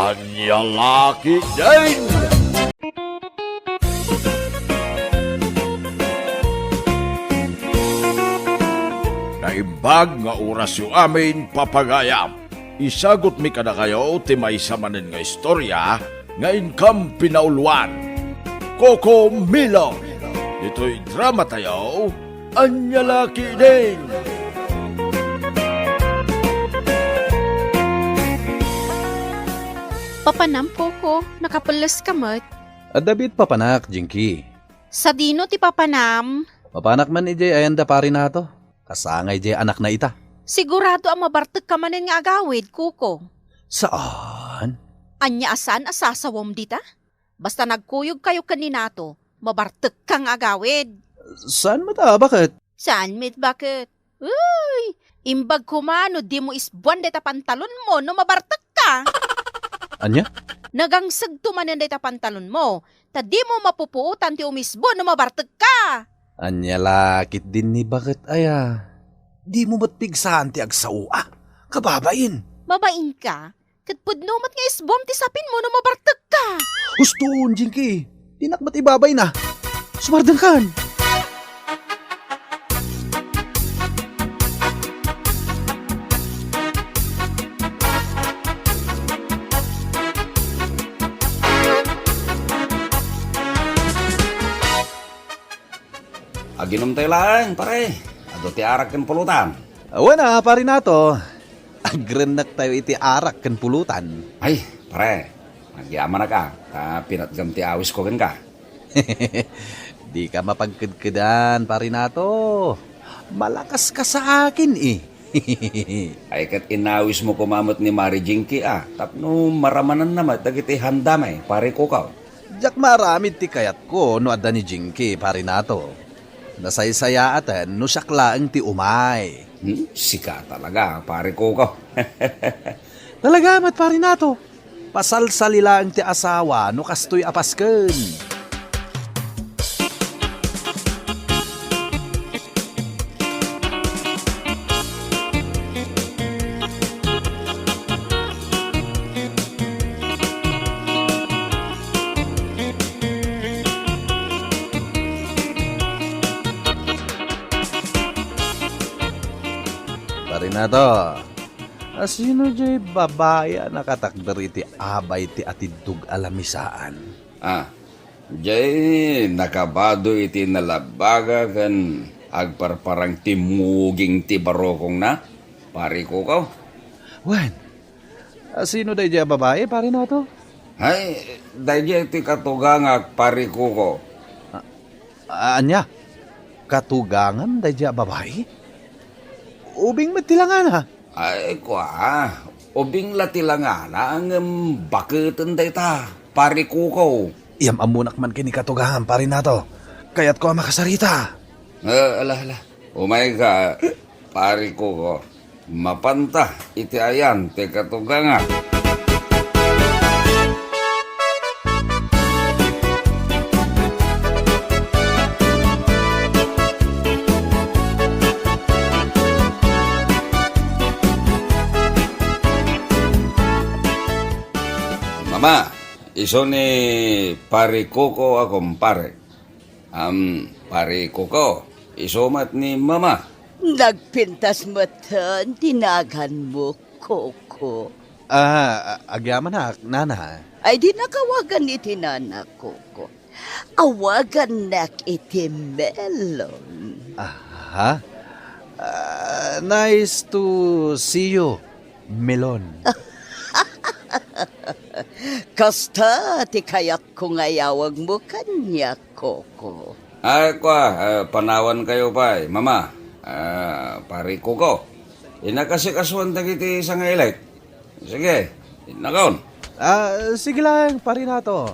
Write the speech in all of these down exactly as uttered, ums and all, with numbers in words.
Ania la ketdin! Naimbag nga orasyo amin, papagayam. Isagutmi kadakayo ti maysa manen nga istorya nga inkam pinauluan. Coco Melon. Ditoy dramatayo, Ania la ketdin! Papanam, Coco, nakapelles ka met. Adda biit papanak, Jinky. Sadino ti papanam? Mapanak man idiay ayanda, Pari Nato. Kasangay diay anakna ita. Sigurado a mabartekka manen nga agawid, Coco. Saan? Ania a saan a sasawam dita? Basta nagkuyogkayo ken ni Nato, mabartekka nga agawid. Saan met a, baket? Saan met baket? Uy! Imbag koma no dimo isbuan dayta pantalonmo no mabartekka. Ania? Nagangsegto manen dayta pantalonmo, ta dimo mapupuotan ti umisbo no mabartekka. Ania la ketdin ni baket aya? Dimo met pigsaan ti agsao a? Kababain! Mabainka? Ket pudno met nga isbuam ti sapinmo no mabartekka. Husto, Jinky. Dinak met ibabayna. Sumardengkan. Aginomtayo laeng, pare. Adu ti arak ken pulutan. Wen a, Pari Nato. Agrennektayo iti arak ken pulutan. Ay, pare, agyamanak a, ta pinatgam ti awisko kenka. Dika mapagkedkedan, Pari Nato. Malakaska sa akin, eh. Ay, ket inawismo koma met ni Mari Jinky a, tapno maramananna met dagiti handami, Pari Coco. Diak maaramid ti kayatko no adda ni Jinky, Pari Nato. Nasaysayaaten no siak laeng ti umay. Hmm, sika talaga, Pari Coco. Talaga met, Pari Nato. Pasalsali laeng ti asawa no kastoy a pasken. Pari Nato, asino jay babai a nakatakder iti abay ti atiddog a lamisaan? Ah, jay nakabado iti nalabaga ken agparparang ti muging ti barukongna, Pari Coco. Wen, asino daydiay a babai, Pari Nato? Ay, daydiay ti katugangak, Pari Coco. Ah, ania? Katugangam daydiay a babai? Ubing met ti langana. Ay, kua, ubing la ti langana, ngem baketen dayta, Pari Coco. Iyam-ammonak man ken ni katugangam, Pari Nato. Kayatko a makasarita. Eh, ala, ala. Umayka, Pari Coco. Mapanta iti ayan ti katugangak. Mama, isu ni Pari Coco a kumpare. Am, Pari Coco, isu met ni Mama. Nagpintas metten ti naganmo, Coco. Ah, a-, agyamanak, Nana. Ay, dinak awagan iti nana, Coco. Awagannak iti Melon. Aha. Ah, nice to see you, Melon. Kasta ti kayatko nga iyawagmo kaniak, Coco. Ay, kua, ah, panawankayo pay, Mama. Ah, Pari Coco, inakasikasoan dagiti sangailik. Sige, innakon. Ah, sige lang, Pari Nato.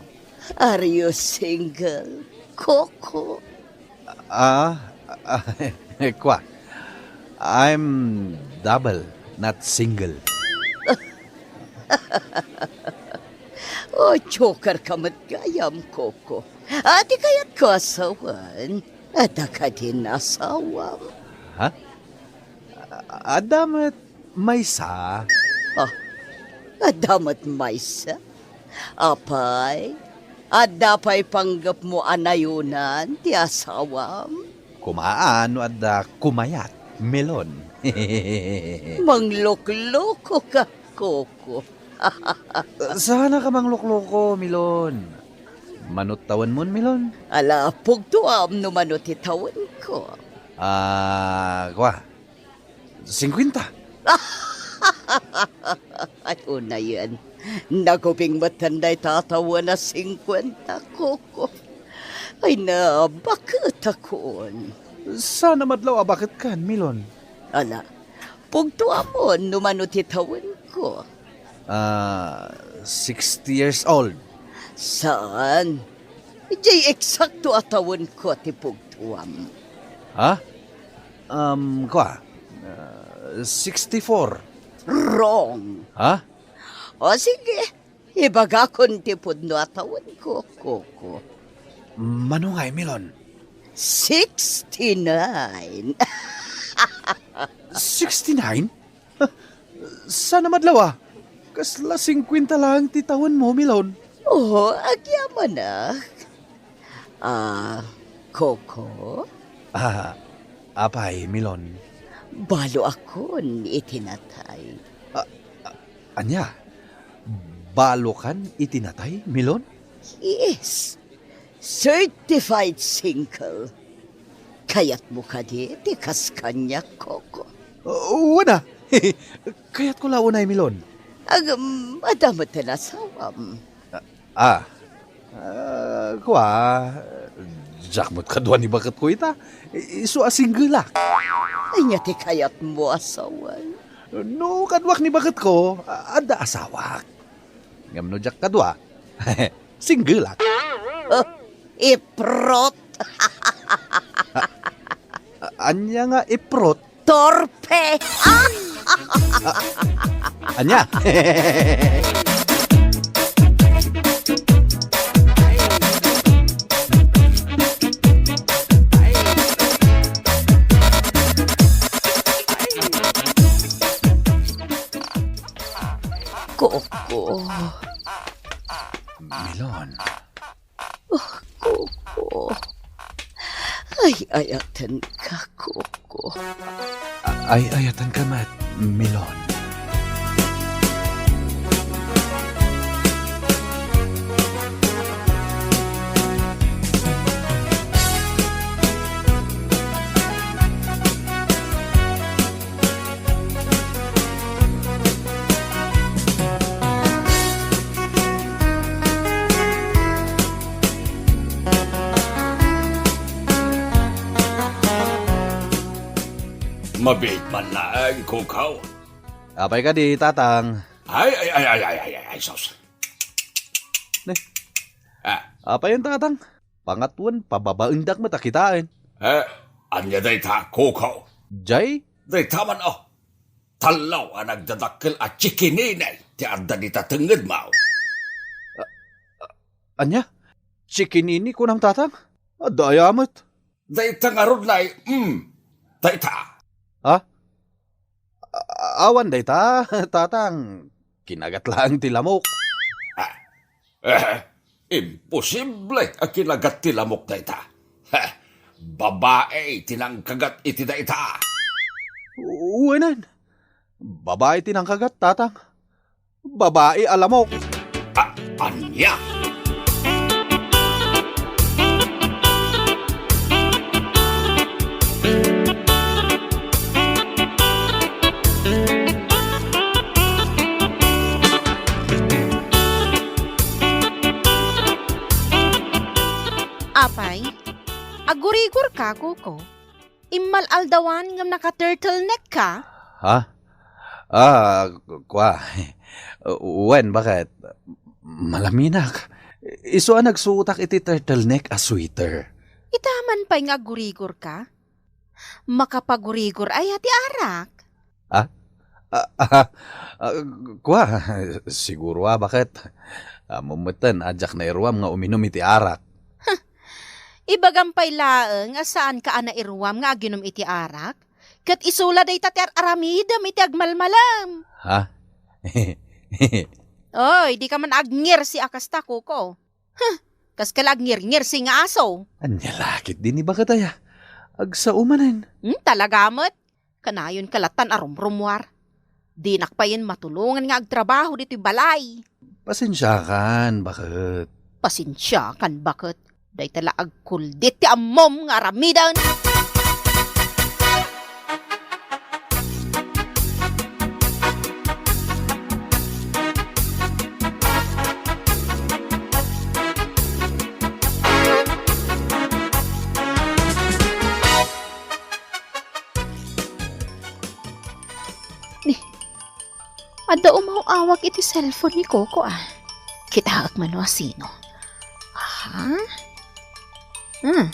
Are you single, Coco? Ah, ah, kua. I'm double, not single. Oh, joker ka met gayam, Coco. Ah, ti kayatko a sawen, adda kadin asawam? Ha? A-, adda met maysa. Ah, Adda met maysa. Apay, adda pay panggepmo a nayonan ti asawam? Kumaa no adda kumayat, Milon. Mangloklokoka, Koko. Saan a ka manglokloka, Milon. Manot tawenmon, Milon? Ala, pugtoam no mano ti tawenko. Ah, kua, singkuenta. Ay, unayen. Nagubing metten dayta a tawen a singkuenta, Koko. Ay, nabaketakon. Saan a madlaw a baketkan, Milon? Ala, pugtoamon no mano ti tawenko. Ah, sixty years old. Saan? Diay eksakto a tawenko ti pugtoam. Ha? Um, kua, ah, sixty-four. Wrong. Ha? O sige, ibagakon ti pudno a tawenko, Koko. Mano ngay, Milon? Sixty-nine. Sixty-nine? Saan a madlaw a? Kasla singkuenta laeng ti tawenmo, Milon. Oo, agyamanak. Ah, Koko? Ah, apay, Milon? Baloakon iti natay. Ah, ah, ania? Balokan iti natay, Milon? Yes. Certified single. Kayatmo kadi ti kas kaniak, Koko? Wen a. Kayatko la unay, Milon. Ngem, adda met ti asawam. Ah. Ah, kua, diak met kadua ni baketko ita. Isu a singgelak. Ania ti kayatmo a sawen? No kaduak ni baketko, adda asawak. Ngem no diak kadua, singgelak. Oh, iprot. Ania nga iprot? Torpe. Ania? Koko. Milon. Oh, Koko. Ay-ayatenka, Koko. A-, ay-ayatenka met, Milon. Mabiit man laeng, Koko. Apay kadi, Tatang? Ay, ay, ay, ay, ay, ay, ay, sus. Ne? Ah. Apayen, Tatang? Pangatuen, pababaendak met a kitaen. Eh, ania dayta, Koko? Jay? Dayta man, oh. Tallo a nagdadakkel a chikinini ti adda dita tengngedmo. A-, a-, ania? Chikinini, kunam, Tatang? Adda aya met? Dayta ngarud, nay, mm, dayta. Ha? A-, awan dayta, Tatang. Kinagat laeng ti lamok. Ah, eh, imposible a kinagat ti lamok dayta. Heh, babai ti nangkagat iti dayta. Uwanan. Babai ti nangkagat, Tatang. Babai a lamok. A-, ania? Apay, agurigor ka, Koko? Immal-aldawan ngem naka-turtleneck ka? Ha? Ah, kua, wen, baket? Malaminak. Isu a nagsuotak iti turtleneck a sweater. Ita man pay nga agurigor ka? Makapagurigor aya ti arak? Ah? Ah, ah, ah, kua, siguro a, baket? Ammom metten a diak nairuam nga uminum iti arak. Huh! Ibagam pay laeng a saanka a nairuam nga aginum iti arak, ket isu la dayta ti ar-aramidem iti agmalmalem. Ha? Oy, dika man agngirsi a kasta, Koko. Huh, kas ka la agngirngirsi nga aso. Ania la ketdi ni baket aya? Agsao manen. Hmm, talaga met? Kanayon ka latan a rumrumuar. Dinak payen matulongan nga agtrabaho ditoy balay. Pasensiakan, baket. Pasensiakan, baket. Dayta la agkuldit ti ammom nga aramiden. Ni, adda umaw-awag iti cellphone ni Koko, ah. Kitaek man no asino. Aha. Hmm.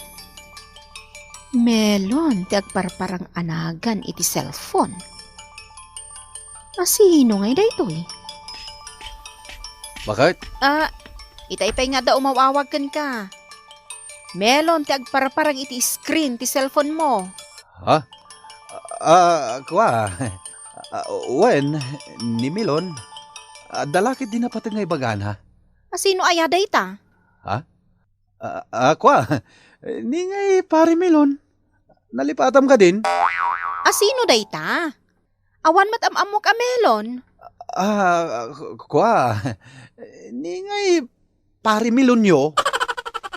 Melon ti agparparang a nagan iti cellphone. Asino ngay daytoy? Baket? Ah, itay pay nga adda umaw-awag kenka. Melon ti agparparang iti screen ti cellphone mo. Ha? Ah, kua. Ah, wen, ni Milon. Adda la ketdi napateg nga ibagana. Asino aya dayta? Ha? Ah, ah, kua. Ni ngay Pare Milon. Nalipatam kadin? Asino dayta? Awan met am-ammok a Melon. Ah, kua. Ni ngay Pare Milonyo.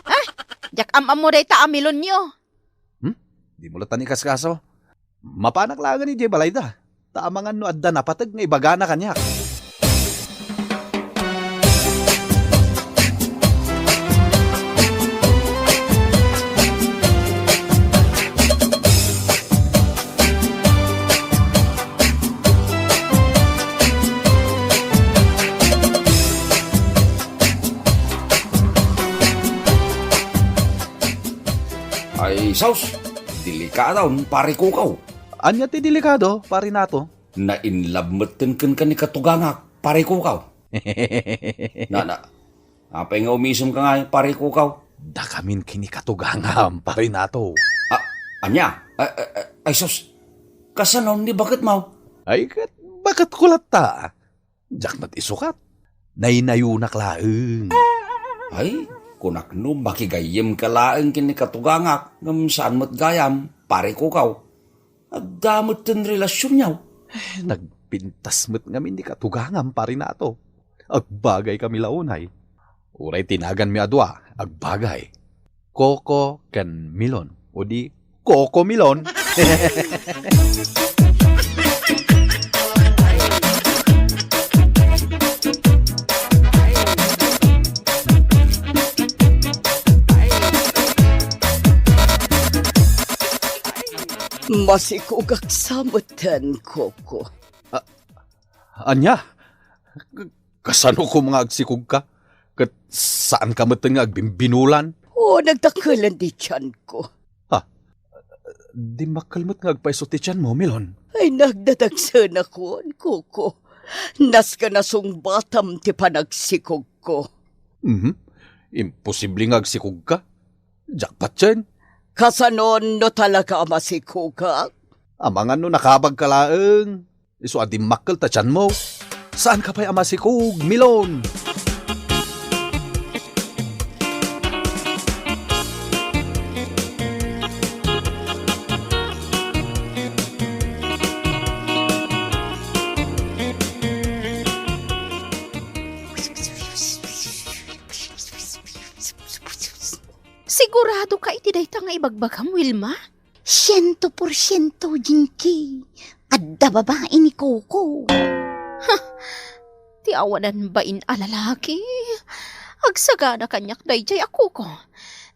Ah, diak am-ammo dayta a Milonyo. Hmm? Dimo latta ni kaskaso? Mapanak laengen idiay balayda. Ta amangan no adda napateg nga ibagana kaniak. Ay, sus! Delikado, Pare Kukaw. Ania ti delikado, Pare Nato? Na-in love metten kenka ni katugangak, Pare Kukaw. Na, na, apay nga umisem ka nga, Pare Kukaw? Dakamin ken ni katugangam, Pare Nato. Ah, ania? Ah, ah, ah, ay, sus. Kasano ni baket mo? Ay, ket baket ko latta. Diak met isukat. Naynayonak laeng. Ay, kunak no makigayyem ka laeng ken ni katugangak, ngem saan met gayam, Pare Kukaw. Adda metten relasionyo. Eh, nagpintas met ngamin ni katugangam, Pare Nato. Agbagay kami la unay. Uray ti naganmi a dua, agbagay. Koko ken Milon, o di Koko Milon. Masikogak sa metten, Koko. A-, ania? K-, kasano koma nga agsikogka? Ket saanka metten nga agbimbinulan? O, nagdakkelen ti tianko. Ha? Dimmakkel met nga agpayso ti tianmo, Milon? Ay, nagdadagsenakon, Koko. Nasken a sungbatam ti panagsikogko. Mhm. Imposible nga agsikogka. Diak patien. Kasanon no talaga a masikogak? Amangan no nakabagka laeng. Isu a dimmakkel ta tianmo. Saanka pay a masikog, Milon? Sigurado ka iti dayta nga ibagbagam, Wilma? Siento por siento, Jinky. Adda babai ni Koko. Ha! Ti awanan bain a lalaki. Agsagana kaniak daydiay a Koko.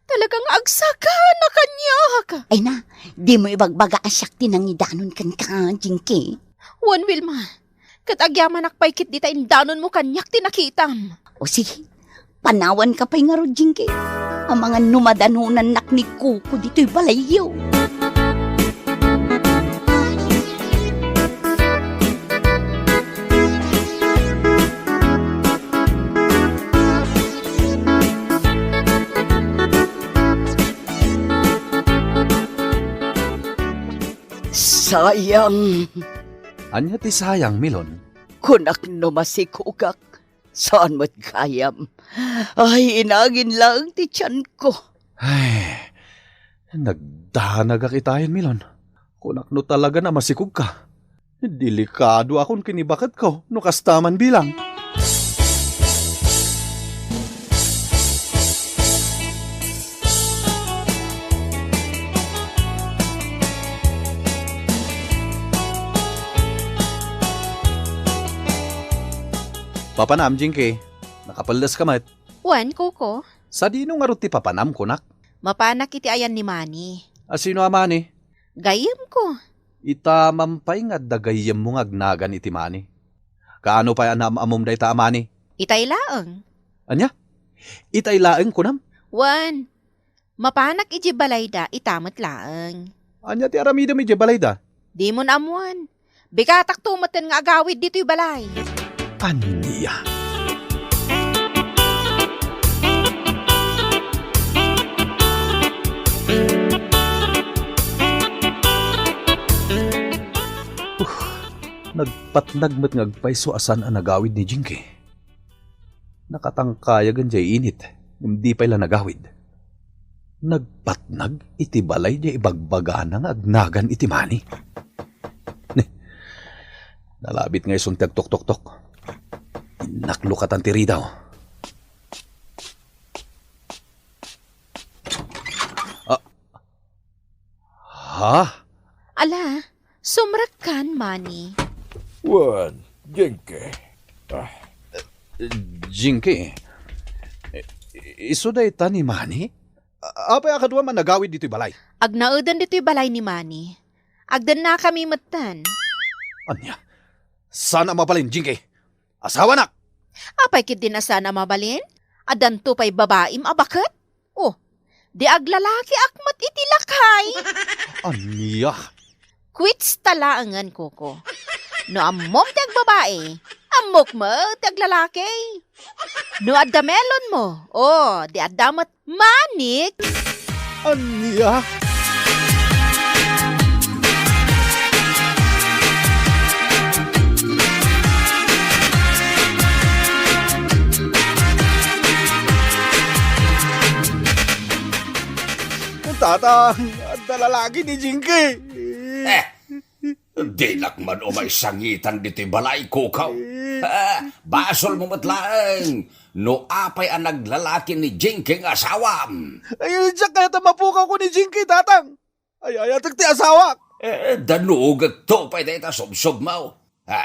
Talaga nga agsagana kaniak. Ay na, dimo ibagbaga a siak ti nangidanon kenka, Jinky. Wen, Wilma. Ket agyamanak pay ketdi ta indanonmo kaniak ti nakitam. O sige, panawanka pay ngarud, Jinky. Amangan no madanonannak ni Koko ditoy balayyo. Sayang. Ania ti sayang, Milon? Kunak no masikugak, saan met gayam. Ay, inagin laeng ti tianko. Ay, nagdanagak itayen, Milon. Kunak no talaga a masikugka. Delikadoakon ken ni baketko no kasta man bilang. Papanam, Jinky. Nakapelles ka met. Wen, Koko. Sadino ngarud ti papanam, kunak? Mapanak iti ayan ni Manny. A sino a Manny? Gayyemko. Itamam pay nga adda gayyemmo nga agnagan iti Manny. Kaano pay a naam-ammom dayta a Manny? Itay laeng. Ania? Itay laeng, kunam? Wen, mapanak idiay balayda ita met laeng. Ania ti aramidem idiay balayda? Dimon ammoen. Bigatakto metten nga agawid ditoy balay. Ania? Uh, nagpatnag met nga agpayso a saan a nagawid ni Jinky. Nakatangkayagen diay init, ngem di pay la nagawid. Nagpatnag iti balay diay ibagbagana nga agnagan iti Manny. Ne, nalabit nga isun ti agtoktoktok. Innaklukatan ti ridaw. Ah, Ha? Ala, sumrekkan, Manny. Wen, Jinky. Ah. Jinky, isu dayta ni Manny? A-, apay a kaduam a nagawid ditoy balay? Agnaeden ditoy balay ni Manny. Agdennakami metten. Ania? Saan a mabalin, Jinky? Asawanak! Apay ketdin a saan a mabalin? Addanto pay babaim a baket? Oh, di aglalakiak met iti lakay. Ania? Kwitsta laengen, Koko. No ammom ti agbabai, ammok met ti aglalaki. No adda melonmo, oh, di adda met manik. Ania? Tatang, adda lalaki ni Jinky. Eh, dinak man umay sangitan ditoy balay, Koko. Ah, basolmo met laeng no apay a naglalaki ni Jinky nga asawam. Ay, diak kayat a mapukawko ni Jinky, Tatang. Ay, ayatek ti asawak. Eh, danugekto pay dayta subsubmo. Ha?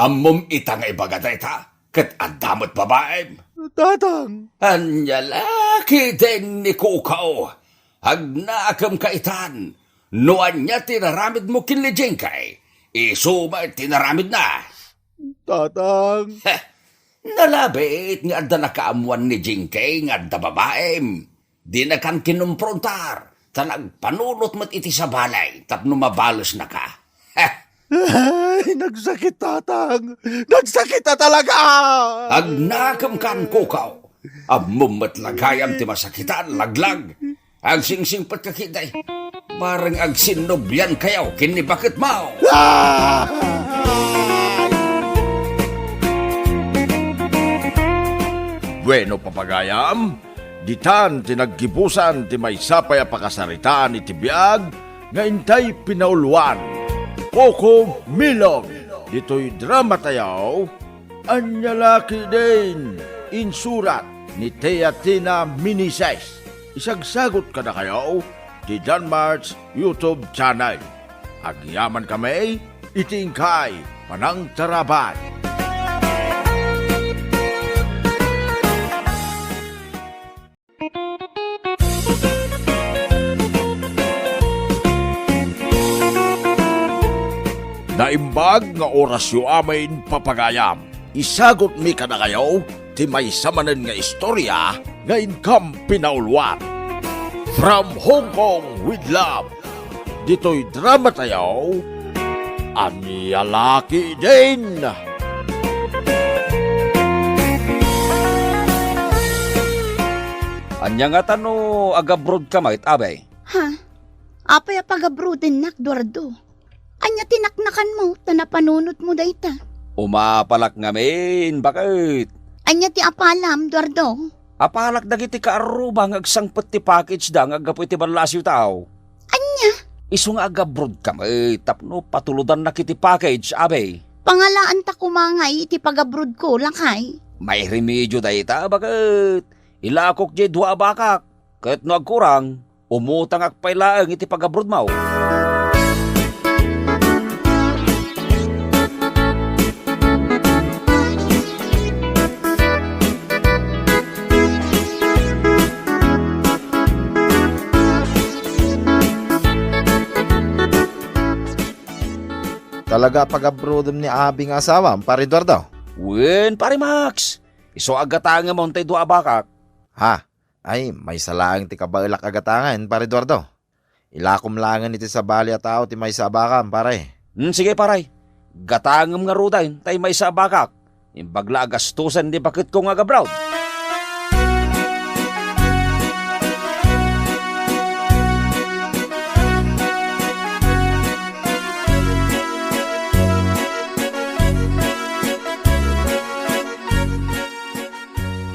Ammom ita nga ibaga dayta, ket adda met babaim. Tatang. Ania la ketdin ni Koko? Agnakemka itan. No ania ti inaramidmo ken ni Jinky, isu met ti inaramidna. Tatang. Heh, nalabit nga adda nakaammoan ni Jinky nga adda babaim. Dinakan kinumprontar, ta nagpanunot met iti sabali tapno mabalesnaka. Heh! Ay, nagsakit, Tatang! Nagsakit a talaga! Agnakemkan, Koko. Ammom met la gayam ti masakitan, laglag. Agsingsingpetka ketdi. Bareng agsinnubliankayo ken ni baketmo. Ah! Bueno, papagayam, ditan ti naggibusan ti maysa pay a pakasaritaan iti biag nga intay pinauluan. Koko Milon, ditoy dramatayo, Ania la ketdin, insurat ni Tia Tina Meneses. Isagsagut kadakayo ti Danmart's YouTube channel. Agyamankami iti inkay panangtarabay. Naimbag nga orasyo amin, papagayam. Isagutmi kadakayo ti maysa manen nga istorya nga inkam pinauluan. From Hong Kong with love. Ditoy dramatayo, Ania la ketdin? Ania ngata no agabrodka met, Abay? Ha? Apay a pagabrodennak, Eduardo? Ania ti naknakanmo ta napanunotmo dayta? Umapalak ngamin, baket. Ania ti apalam, Duardo? Apalak dagiti kaarruba nga agsangpet ti package da nga aggapu iti ballasiw tao. Ania? Isu nga agabroad kami tapno patulodannak iti package, abi. Pangalaanta koma ngay iti pagabroadko, lakay. May remedio dayta, baket. Ilakok diay dua a bakak. Ket no agkurang, umutangak pay laeng iti pagabroadmo. Talaga a pagabrodem ni abi nga asawam, Pare Eduardo? Wen, Pare Max. Isu a gatangem tay dua a bakak. Ha? Ay, maysa laeng ti kabaelak a gatangen, Pare Eduardo. Ilakom laengen iti sabali a tao ti maysa a bakam, pare. Hmm, sige, pare. Gatangem ngaruden tay maysa a bakak. Imbag la a gastusen ti baketko nga agabroad.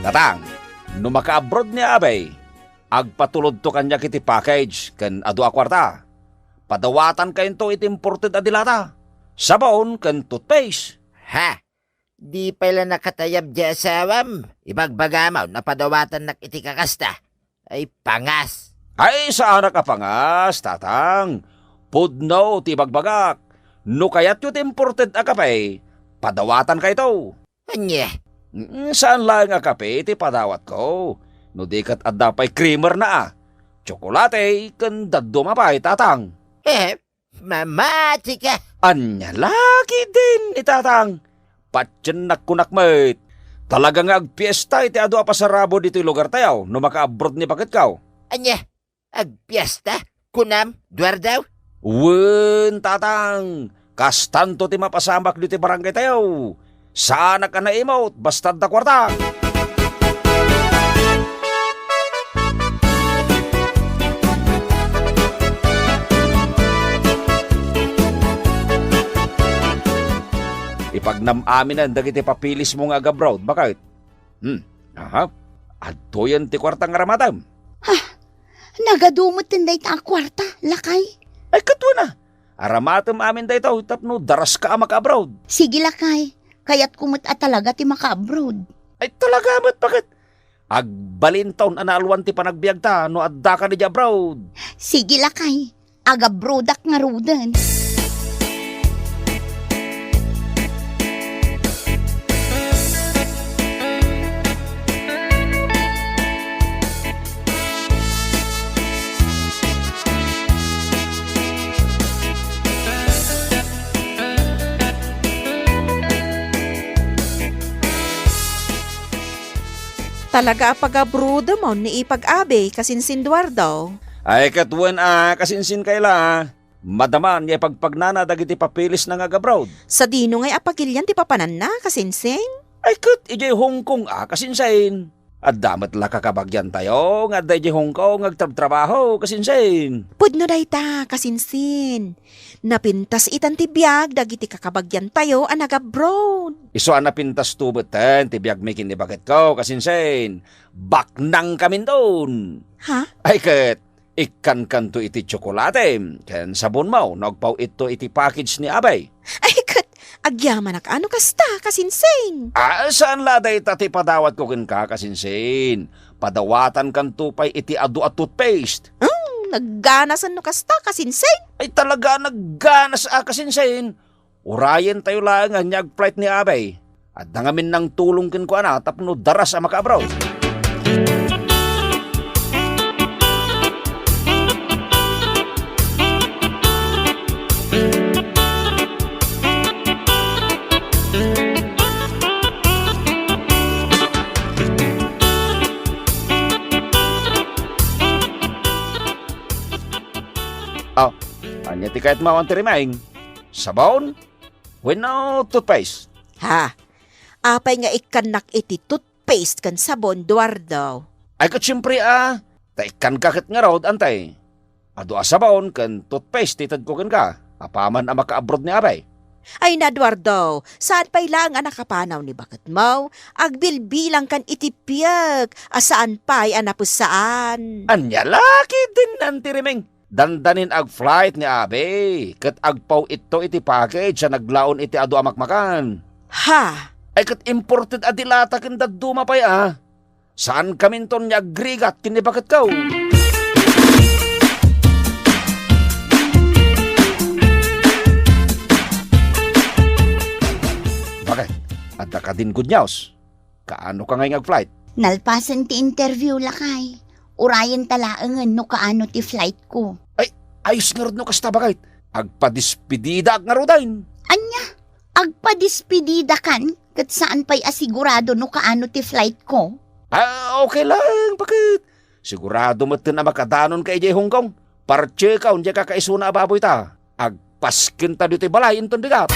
Tatang, no makaabroad ni abi, agpatulodto kaniak iti package ken adu a kuarta. Padawatankayo iti imported a dilata, sabon ken toothpaste. Ha? Di pay la nakatayab ti asawam? Ibagbagam a padawatannak iti kakasta. Ay, pangas! Ay, saanak a pangas, tatang. Pudno ti ibagbagak. No kayatyo ti imported a kape, padawatankayo. Ania? Mm, saan laeng a kape ti padawatko. No di ket adda pay creamer na a. Tsokolate ken dadduma pay, tatang. Eh, mamatika. Ania la ketdin ni tatang? Patiennak kunak met. Talaga nga agpiesta iti adu a pasarabo ditoy lugartayo no makaabroad ni baketko. Ania? Agpiesta? Kunam, Duardo? Wen, tatang. Kastanto ti mapasamak ditoy barangaytayo. Saanak a naimut, basta adda kuarta. Ipagnam-aminen dagiti papeles mo nga agabroad, baket. Hmm. Aha. Adtoyen ti kuarta nga aramatem. Ha? Nagadu met dayta a kuarta, lakay? Ay, ket wen a. Aramatem amin daytoy tapno daraska a makaabroad. Sige, lakay. Kayatko met a talaga ti makaabroad. Ay, talaga met, baket. Agbalinton a naalwan ti panagbiagta no addaka idiay abroad. Sige, lakay. Agabroadak ngaruden. Talaga a pagabrodemon ni ipag-abi, kasinsin Eduardo. Ay, ket wen a, kasinsin Kayla. Madama nga ipagpagnana dagiti papeles na nga agabroad. Sadino ngay a pagilian ti papananna, kasinsin? Ay, ket idiay Hong Kong a, kasinsin. Adda met la kakabagiantayo nga adda idiay Hong Kong nga agtrabtrabaho, kasinsin. Pudno dayta, kasinsin. Napintas itan ti biag dagiti kakabagiantayo a nagabroad. Isu a napintasto metten ti biagmi ken ni baketko, kasinsin. Baknangkaminton. Ha? Ay ket, ikkankanto iti tsokolate ken sabonmo no agpaw-itto iti package ni abay. Ay ket, agyamanak a no kasta, kasinsin. Ah, saan la dayta ti padawatko kenka, kasinsin. Padawatankanto pay iti adu a toothpaste. Hmm, nagganasan no kasta, kasinsin. Ay, talaga nagganas a, kasinsin. Urayentayo laeng ania agflight ni abay. Adda ngamin nangtulong kenkuana tapno daras a makaabroad. Oh, ania ti kayatmo awan ti rimaing? Sabon? Wenno toothpaste? Ha? Apay nga ikkannak iti toothpaste ken sabon, Eduardo? Ay, ket siempre a, ta ikkanka ket ngarud, antay. Adu a sabon ken toothpaste ti itedko kenka, apaman a makaabroad ni abay. Ay na, Eduardo, saan pay laeng a nakapanaw ni baketmo? Agbilbilangkan iti piek a saan pay a napessaan. Ania la ketdin, Auntie Rimeng? Dandanin ag-flight ni Abe, ket agpaw-itto iti package a naglaon iti adu a makmakan. Ha? Ay, ket imported a dilata ken dadduma pay a. Saankaminton nga agrigat ken ni baketko. Bakit? Adda kadin good news? Kaano ka ngay nga ag-flight? Nalpasen ti interview, lakay. Urayen ta laengen no kaano ti flight ko. Ay, ayos ngarud no kasta, bakit? Agpadespedidaak ngaruden. Ania? Agpadespedidakan? Ket saan pay a sigurado no kaano ti flight ko? Ah, okay lang, bakit? Sigurado metten a makadanonka idiay Hong Kong. Partsekaw diay kakaisuna a baboyta. Agpaskenta ditoy balay inton bigat.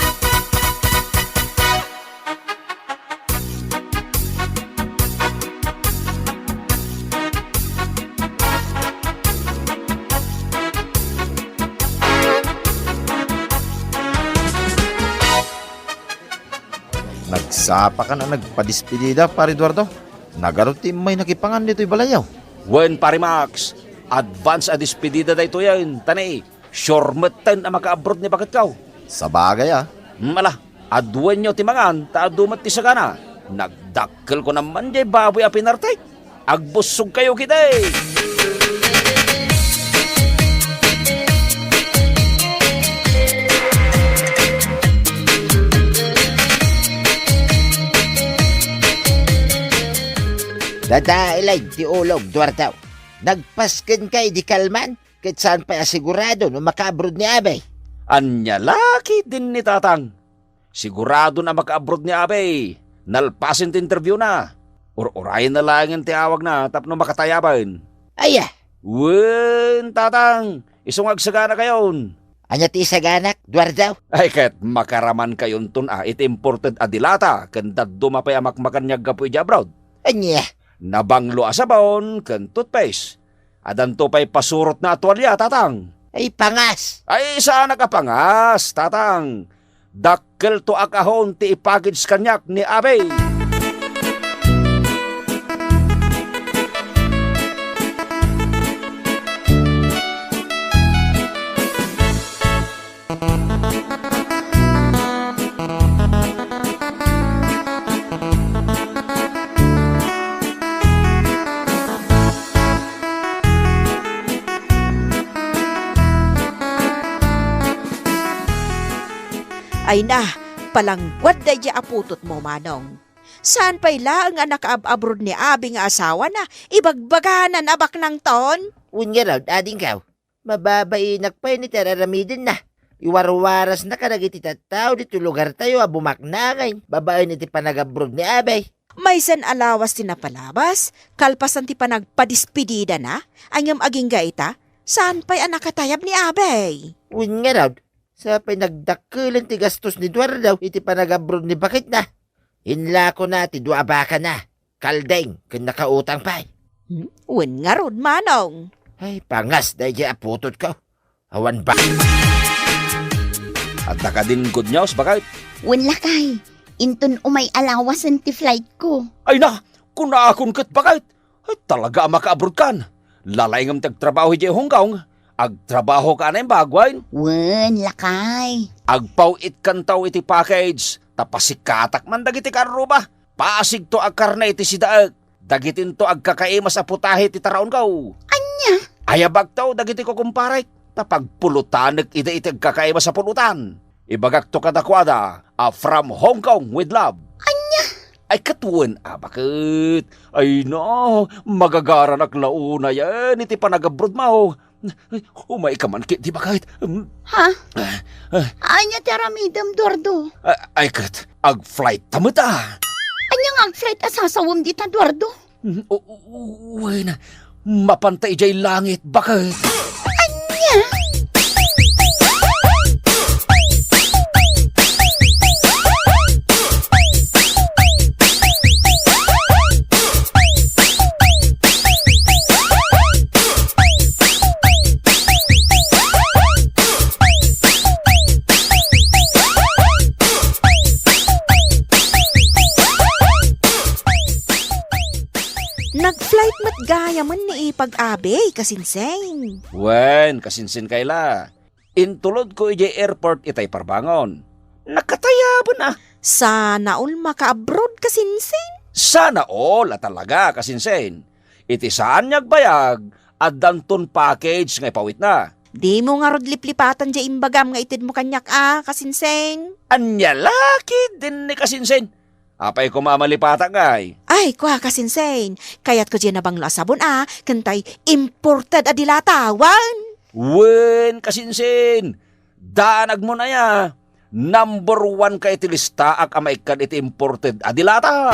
Nagsapakan a nagpadespedida, Pare Eduardo. Nagadu ti immaynak ipangan ditoy balayyo. Wen, Pare Max, advance a despedida daytoyen, ta ni, sure metten a maka-abroad ni baketko. Sabagay, a. Hmm, ala, aduenyo ti mangan, ta adu met ti sagana. Nagdakkelko naman diay baboy a pinartek. Agbussogkayo ketdi! Dadaelay ti ulog, Eduardo. Nagpaskenka idi kalman, ket saan pay a sigurado no maka-abroad ni Abay. Ania la ketdin ni Tatang? Siguradon a maka-abroad ni Abay. Nalpasen ti interviewna. Ur-urayenna laengen ti awagna tapno makatayaben. Aya? Wen, Tatang, isu nga agsaganakayon. Ania ti isaganak, Eduardo? Ay, ket makaramankayon ton a iti imported a dilata ken dadduma pay a makmakan nga aggapu idiay abroad. Ania? Nabanglo a sabon ken toothpaste. Adanto pay pasurotna a tualia, Tatang. Ay, pangas! Ay, saanak a pangas, Tatang. Dakkelto a kahon ti ipakage kaniak ni Abay. Ay na, palangguad daydiay a putotmo, Manong. Saan pay laeng a nakaab-abroad ni Abi nga asawana, ibagbaganan a baknangton? Wen ngarud, adingko. Mababainak pay ni ti ar-aramidenna. Iwarwarasna kadagiti tattao ditoy lugartayo a bumaknangen babaen iti panagabroad ni Abay. Maysan a lawas ti napalabas, kalpasan ti panagpadispedidana, ngem agingga ita, saan pay a nakatayab ni Abay. Wen ngarud, sa pay nagdakkelen ti gastos ni Eduardo iti panagabroad ni baketna. Inlakona ti dua a bakana, kaldeng, ken nakautang pay. Hmm? Wen ngarud, Manong. Ay, pangas daydiay a putotko. Awan ba? Adda kadin good news, baket? Wen, lakay. Inton umay a lawasen ti flight ko. Ay na, kunakon ket, baket? Ay, talaga a makaabroadkan. Lalaingem ti agtrabaho idiay Hong Kong. Agtrabahoka a naimbag, wen? Wen, lakay. Agpaw-itkanto iti package, ta pasikatak man dagiti karruba. Pasigto a karne iti sidaek. Dagitinto agkakaimas a putahe ti taraonko. Ania? Ayabakto dagiti kukumparek, ta pagpulutanek ida iti agkakaimas a pulutan. Ibagakto kadakuada a from Hong Kong with love. Ania? Ay, ket wen a, baket? Ay na, magagaranak la unayen iti panagabrodmo. Umayka man ketdi, baket. Mm. Ha? Ah, ah. Ania ti aramidem, Eduardo? Ah, ay ket, ag-flight ta met a. Ania nga ag-flight a sasawem dita, Eduardo? Mm, o, o, o, wen, mapanta idiay langit, baket. Ania? Nag-flight met gayamen ni Ipag, Abe, kasinsin. Wen, kasinsin, Kayla. Intulodko idiay airport itay parbangon. Nakatayaben a. Sana all maka-abroad, kasinsin. Sana all a talaga, kasinsin. Iti saan nga agbayag, addanton package nga ipawitna. Dimo ngarud liplipatan diay imbagam nga itedmo kaniak a, kasinsin. Ania la ketdin ni kasinsin? Apay koma a malipatak ngay? Ay, kua, kasinsin. Kayatko diay nabanglo a sabon a, ken tay imported a dilata, wen. Wen, kasinsin. Danagmon aya. Number one ka iti listaak a maikkad iti imported a dilata.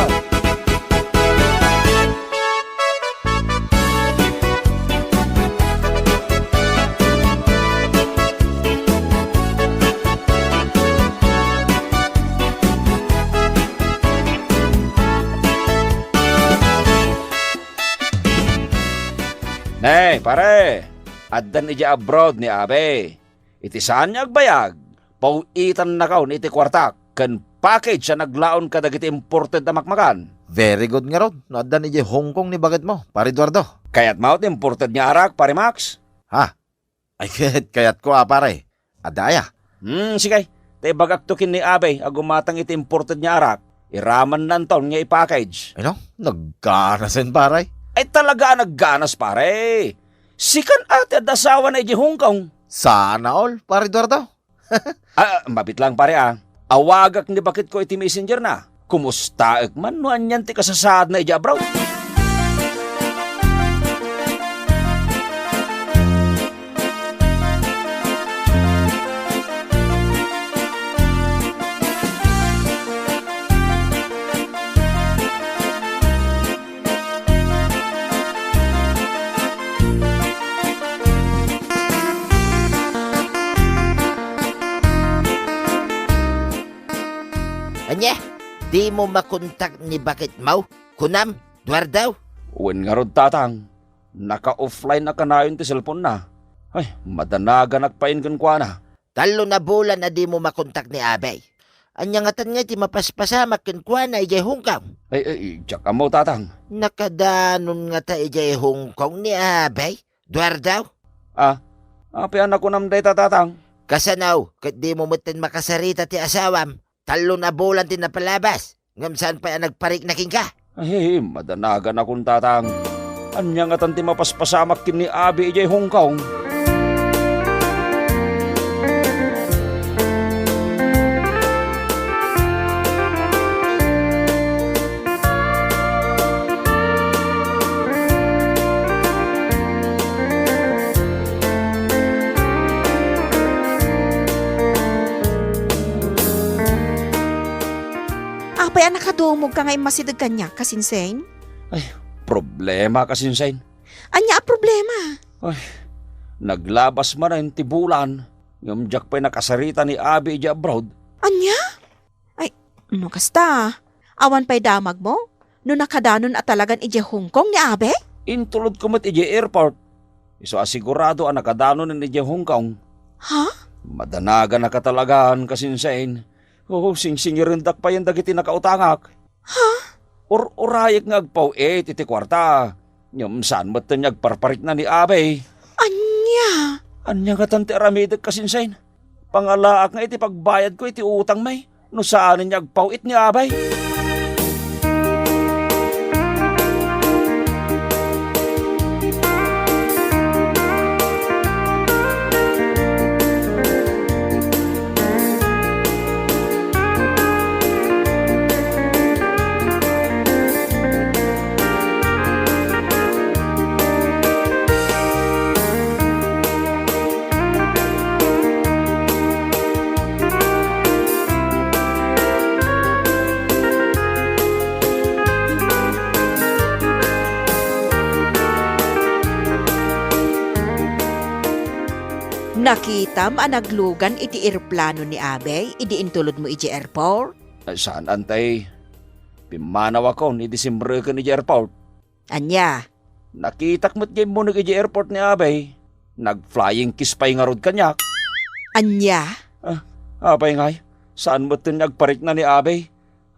Ne, pare, addan idiay abroad ni Abe. Iti saan nga agbayag, paw-itannakon iti kuartak ken package a naglaon kadagiti imported a makmakan. Very good ngarud no addan idiay Hong Kong ni baketmo, Pare Eduardo. Kayatmo ti imported nga arak, Pare Max? Ha? Ay, ket kayatko a, pare. Adda aya? Hmm, sige. Ta ibagakto ken ni Abay a gumatang iti imported nga arak. Iramannanton nga i-package. Ay, no? Nagganasen, pare. Ay, talaga a nagganas, pare. Sikan a ti adda asawana idiay Hong Kong. Sana all, Pare Eduardo. Ah, mabit lang, pare, ah. Awagak ni baketko iti messenger na. Kumustaek man no anian ti kasasaadna idiay abroad? Ania? Dimo makontak ni baketmo? Kunam, Eduardo? Wen ngarud, Tatang. Naka-offline a kanayon ti cellphone na. Ay, madanaganak payen kenkuana. Tallo a bulan a dimo makontak ni Abay. Ania ngatan ngay ti mapaspasamak kenkuana idiay Hong Kong? Ay, ay, diak ammo, Tatang. Nakadanon ngata idiay Hong Kong ni Abay, Eduardo? Ah, apay a nakunam dayta, Tatang? Kasano, ket dimo metten makasarita ti asawam? Tallo a bulan ti napalabas, ngem saan pay a nagparikna kenka? Ay, madanaganakon, Tatang. Ania ngatan ti mapaspasamak ken ni Abi idiay Hong Kong? Apay a nakadumogka nga immasideg kaniak, kasinsin? Ay, problema, kasinsin. Ania a problema? Ay, naglabas manen ti bulan, ngem diak pay nakasarita ni Abi idiay abroad. Ania? Ay, no kasta, awan pay damagmo? No nakadanon a talagan idiay Hong Kong ni Abi? Intulodko met idiay airport. Isu a sigurado a nakadanonen idiay Hong Kong. Ha? Madanaganaka talagan, kasinsin. Oo, singsingirendak payen dagiti nakautangak. Ha? Ur-urayek nga agpaw-it iti kuarta. Ngem saan metten nga agparparikna ni Abi. Ania? Ania ngatan ti aramidek, kasinsin? Pangalaak nga iti pagbayadko iti utangmi no saanen nga agpaw-it ni Abi. Nakitam a naglugan iti eroplano ni Abay idi intulodmo idiay airport? Ay, saan, Antay. Pimmanawakon idi simreken idiay airport. Ania? Nakitak met nga immunek idiay airport ni Abay. Nag-flying kiss pay ngarud kaniak. Ania? Ah, apay ngay? Saan metten nga agparikna ni Abay?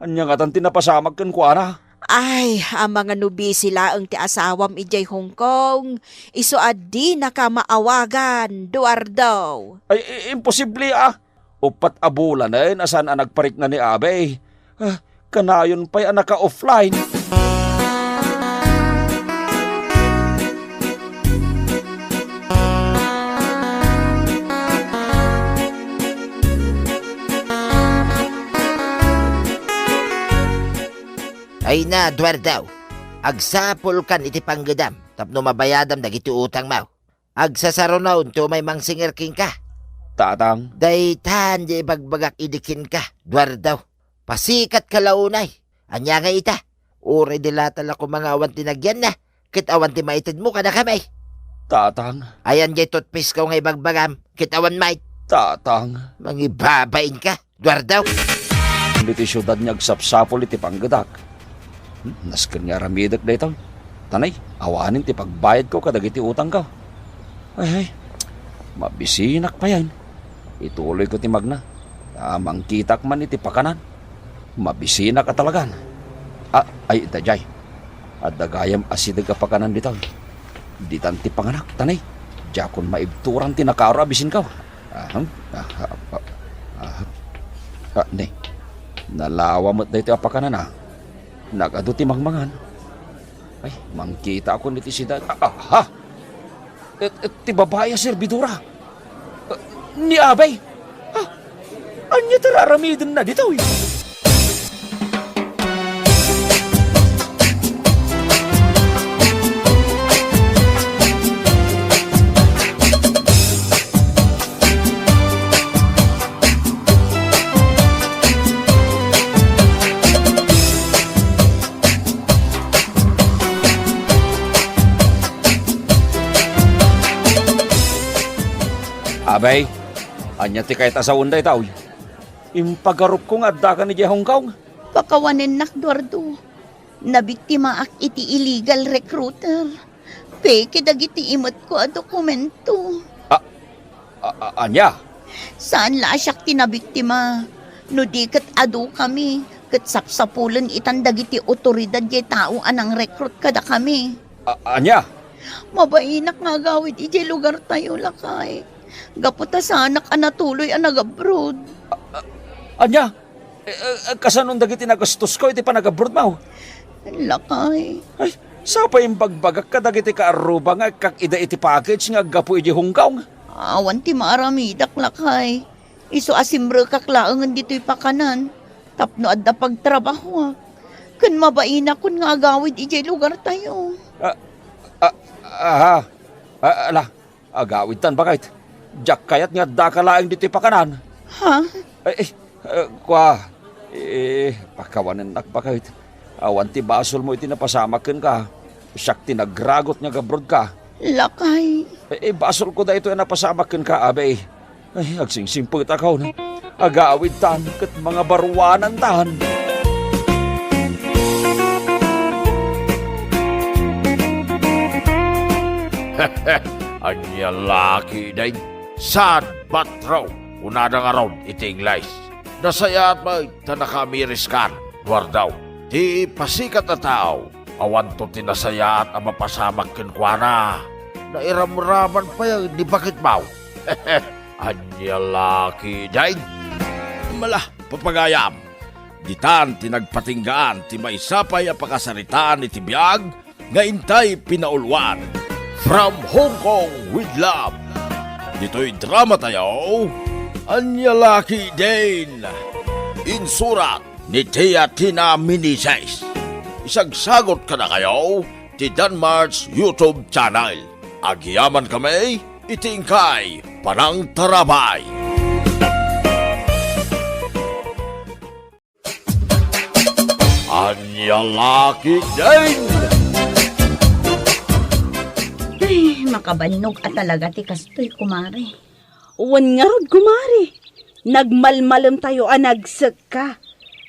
Ania ngatan ti napasamak kenkuana? Ay, amangan no busy laeng ti asawam idiay Hong Kong, isu a dinaka maawagan, Duardo. Ay, i-, imposible, ah. Uppat a bulanen a saan a nagparikna ni Abay. Ah, kanayon pay a naka-offline. Ay na, Duardo. Agsapulkan iti panggedam tapno mabayadam dagiti utangmo. Agsasarunon ti umay mangsinger kenka. Tatang. Daytan ti ibagbagak idi kenka, Duardo. Pasikatka la unay. Ania ngay ita? Uray di lata la koma nga awan ti nagyanna, ket awan ti maitedmo kadakami. Tatang. Ayan jay toothpaste ko nga ibagbagam, ket awan met. Tatang. Mangibabainka. Duardo. Ditoy siudad nga agsapsapul iti panggedak. Hmm, nasken nga aramidek daytoy. Tanay, awanen ti pagbayadko kadagiti utangko. Ay, ay, mabisinak payen. Ituloyko ti magna. Ta mangkitak man iti pakanan. Mabisinak a talagan. Ah, ay, daydiay. Adda gayam asideg a pakanan ditoy. Ditan ti panganak, tanay. Diakon maibturan ti nakaro a bisinko. Ahem. Ah, ah, ah, ah. Ah, ne. Nalawa met daytoy a pakanan, ah. Nagadu ti mangmangan. Ay, mangkitakon iti siudad. Ah, ah, ha? Et, et, ti babai a serbidora. Ah, ni Abay. Ah, ania ti raramidenna ditoy? Abay, ania ti kayat a sawen daytoy? Impagarupko nga addaka idiay Hong Kong. Pakawanennak, Duardo. Nabiktimaak iti illegal recruiter. Peke dagiti imetko a dokumento. A, a, a, ania? Saan la a siak ti nabiktima. No di ket adukami, ket sapsapulen itan dagiti otoridad diay tao a nangrecruit kadakami. A, ania? Mabainak nga agawid idiay lugartayo, lakay. Gapu ta saanak a natuloy a nagabroad. A, a, ania? Eh, eh, kasanon dagiti nagastosko iti panagabroadmo? Lakay. Ay, sapay imbagbagak kadagiti kaarruba nga ikkak ida iti package nga aggapu idiay Hong Kong. Awan ti maaramidak, lakay. Isu a simrekak laengen ditoy pakanan tapno adda pagtrabahoak. Ken mabainakon nga agawid idiay lugartayo. Ah, ah, aha. Ah, ala, agawidtan, baket. Diak kayat nga addaka laeng ditoy pakanan. Ha? Eh, eh, eh, kua, eh, pakawanennak, baket. Awan ti basolmo iti napasamak kenka. Siak ti nagragut nga agabroadka. Lakay. Eh, eh, basolko daytoy a napasamak kenka, Abay. Ay, agsingsimpetakon. Agawidtan ket mangabaruanantan. Ania la ketdin? Sad but true, kunada ngarud iti Ingles. Nasayaat met ta nakaamiriskan, Duardo. Ti pasikat a tao, awanto ti nasayaat a mapasamak kenkuana. Nairamraman pay ni baketmo. Ania la ketdin? Mala, papagayam. Ditan ti nagpatinggaan ti maysa pay a pakasaritaan iti biag nga intay pinauluan. From Hong Kong with Love. Ditoy dramatayo, Ania la ketdin. Insurat ni Tia Tina Meneses. Isagsagot kadakayo ti Danmar's YouTube channel. Agyamankami iti inkay panangtarabay. Ania la ketdin? Ay, makabannog a talaga ti kastoy, kumare. Wen ngarud, kumare. Nagmalmalemtayo a nagsekka.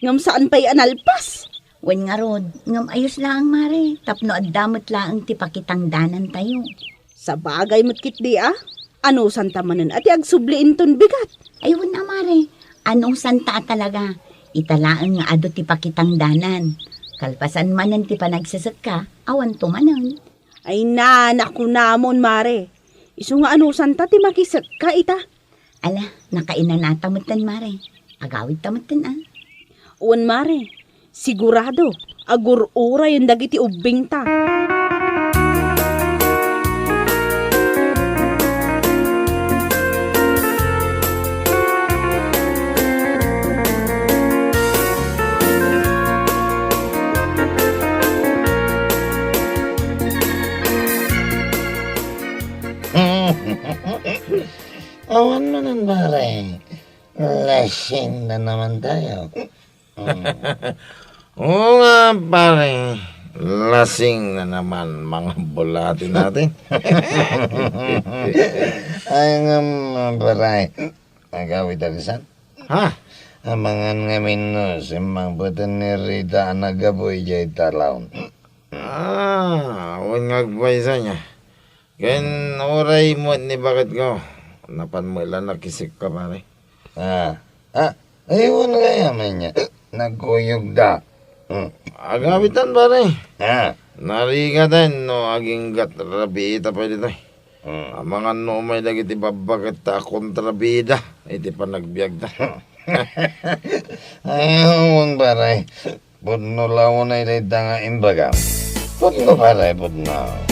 Ngem saan pay a nalpas. Wen ngarud, ngem ayos laeng, mare, tapno adda met laeng ti pakitangdanantayo. Sabagay met ketdi a, anusanta manen a ti agsubli inton bigat. Ay, wen a, mare, anusanta a talaga. Ita laeng nga adu ti pakitangdanan. Kalpasan manen ti panagsesekka, awanto manen. Ay na, nakunamon, Mare. Isu nga anusanta ti makisekka ita. Ala, nakainanata metten, Mare. Agawidta metten, a. Wen, Mare. Sigurado, agur-urayen dagiti ubbingta. Awan manen, pare. Lasing na naman tayo. Mm. Oo nga, pare. Lasing na naman mga bulati natin. Ay nga, pare. Agawid a bisan? Ha? Amangan ngamin no, simmangpeten ni Rita a naggapu idiay talon. Ah, awan nga agpaysa niya. Ken uray met ni baketko, napan met la nakisekka, pare. Ah, ah, ay, wen gayam ania, nagkuyogda. Hmm. Agawitan, pare. Ah. Narigaten no aginggat rabiita pay ditoy. Hmm. Amangan no umay dagiti babbaketta a kontrabida iti panagbiagda. Ay, wen, pare. Pudno la unay dayta nga imbagam. Pudno, pare, pudno.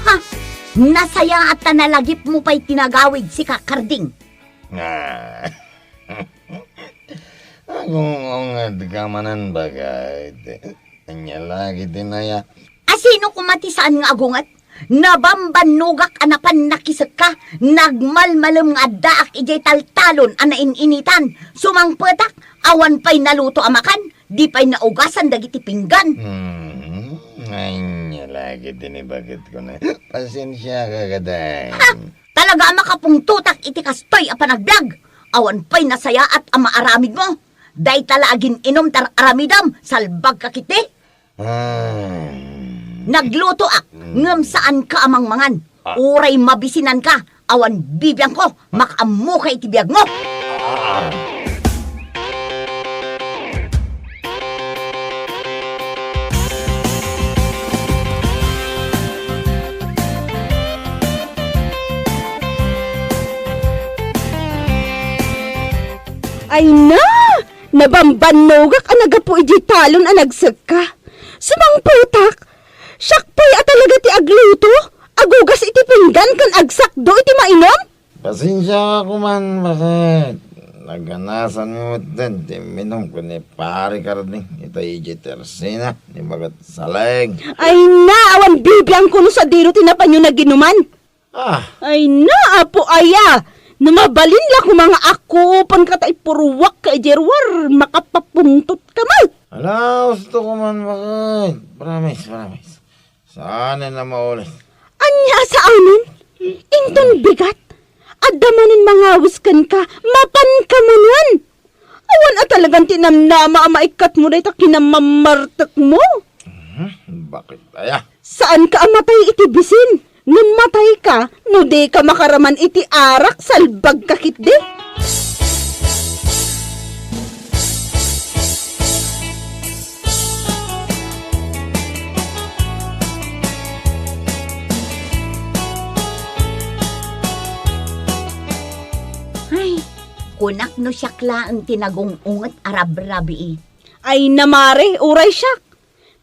Ha! Nasayaat ta nalagipmo pay ti nagawid, sika, Karding. Ah. Agung-ungedka manen, baket. Ania la iti naya? A sino koma ti saan nga agunget? Nabambannogak a napan nakisekka, nagmalmalem nga addaak idiay taltalon a nain-initan. Sumangpetak, awan pay naluto a makan, di pay naugasan dagiti pinggan. Hmm, ania la iti ni baketko na. Pasensiaka kadi. Ha! Talaga a makapungtotak iti kastoy a panagbiag. Awan pay nasayaat a maaramidmo. Dayta la agin-inom ti ar-aramidem, salbagka ketdi. Ah. Naglutoak, mm, ngem saanka a mangmangan. Ah. Uray mabisinanka, awan bibiangko, makaammoka iti biagmo. Ah. Ay na! Nabambannogak a nagapu idiay talon a nagsekka. Sumangpetak! Siak pay a talaga ti agluto, agugas iti pinggan ken agsakdo iti mainom? Pasensiaka koman, baket. Naganasanmi metten ti imminum ken ni Pare Karding ita idiay tersena ni Baket Saleng. Ay na, awan bibiangko no sadino ti napanyo naginuman. Ah. Ay na, Apo aya! No mabalin la koma nga akupenka ta ipurruakka idiay ruar, makapapungtotka met. Ala, husto koman, baket. Promise, promise. Saanen a maulit. Ania a saanen? Inton bigat, adda manen mangawis kenka, mapanka manen. Awan a talagan ti namnama a maikkatmo dayta kinamammartekmo. Mhm, baket aya? Saanka a matay iti bisin, ngem matayka no dika makaraman iti arak, salbagka ketdi. Ay, kunak no siak laeng ti nagung-unget a rabrabii. Ay na, mare, uray siak.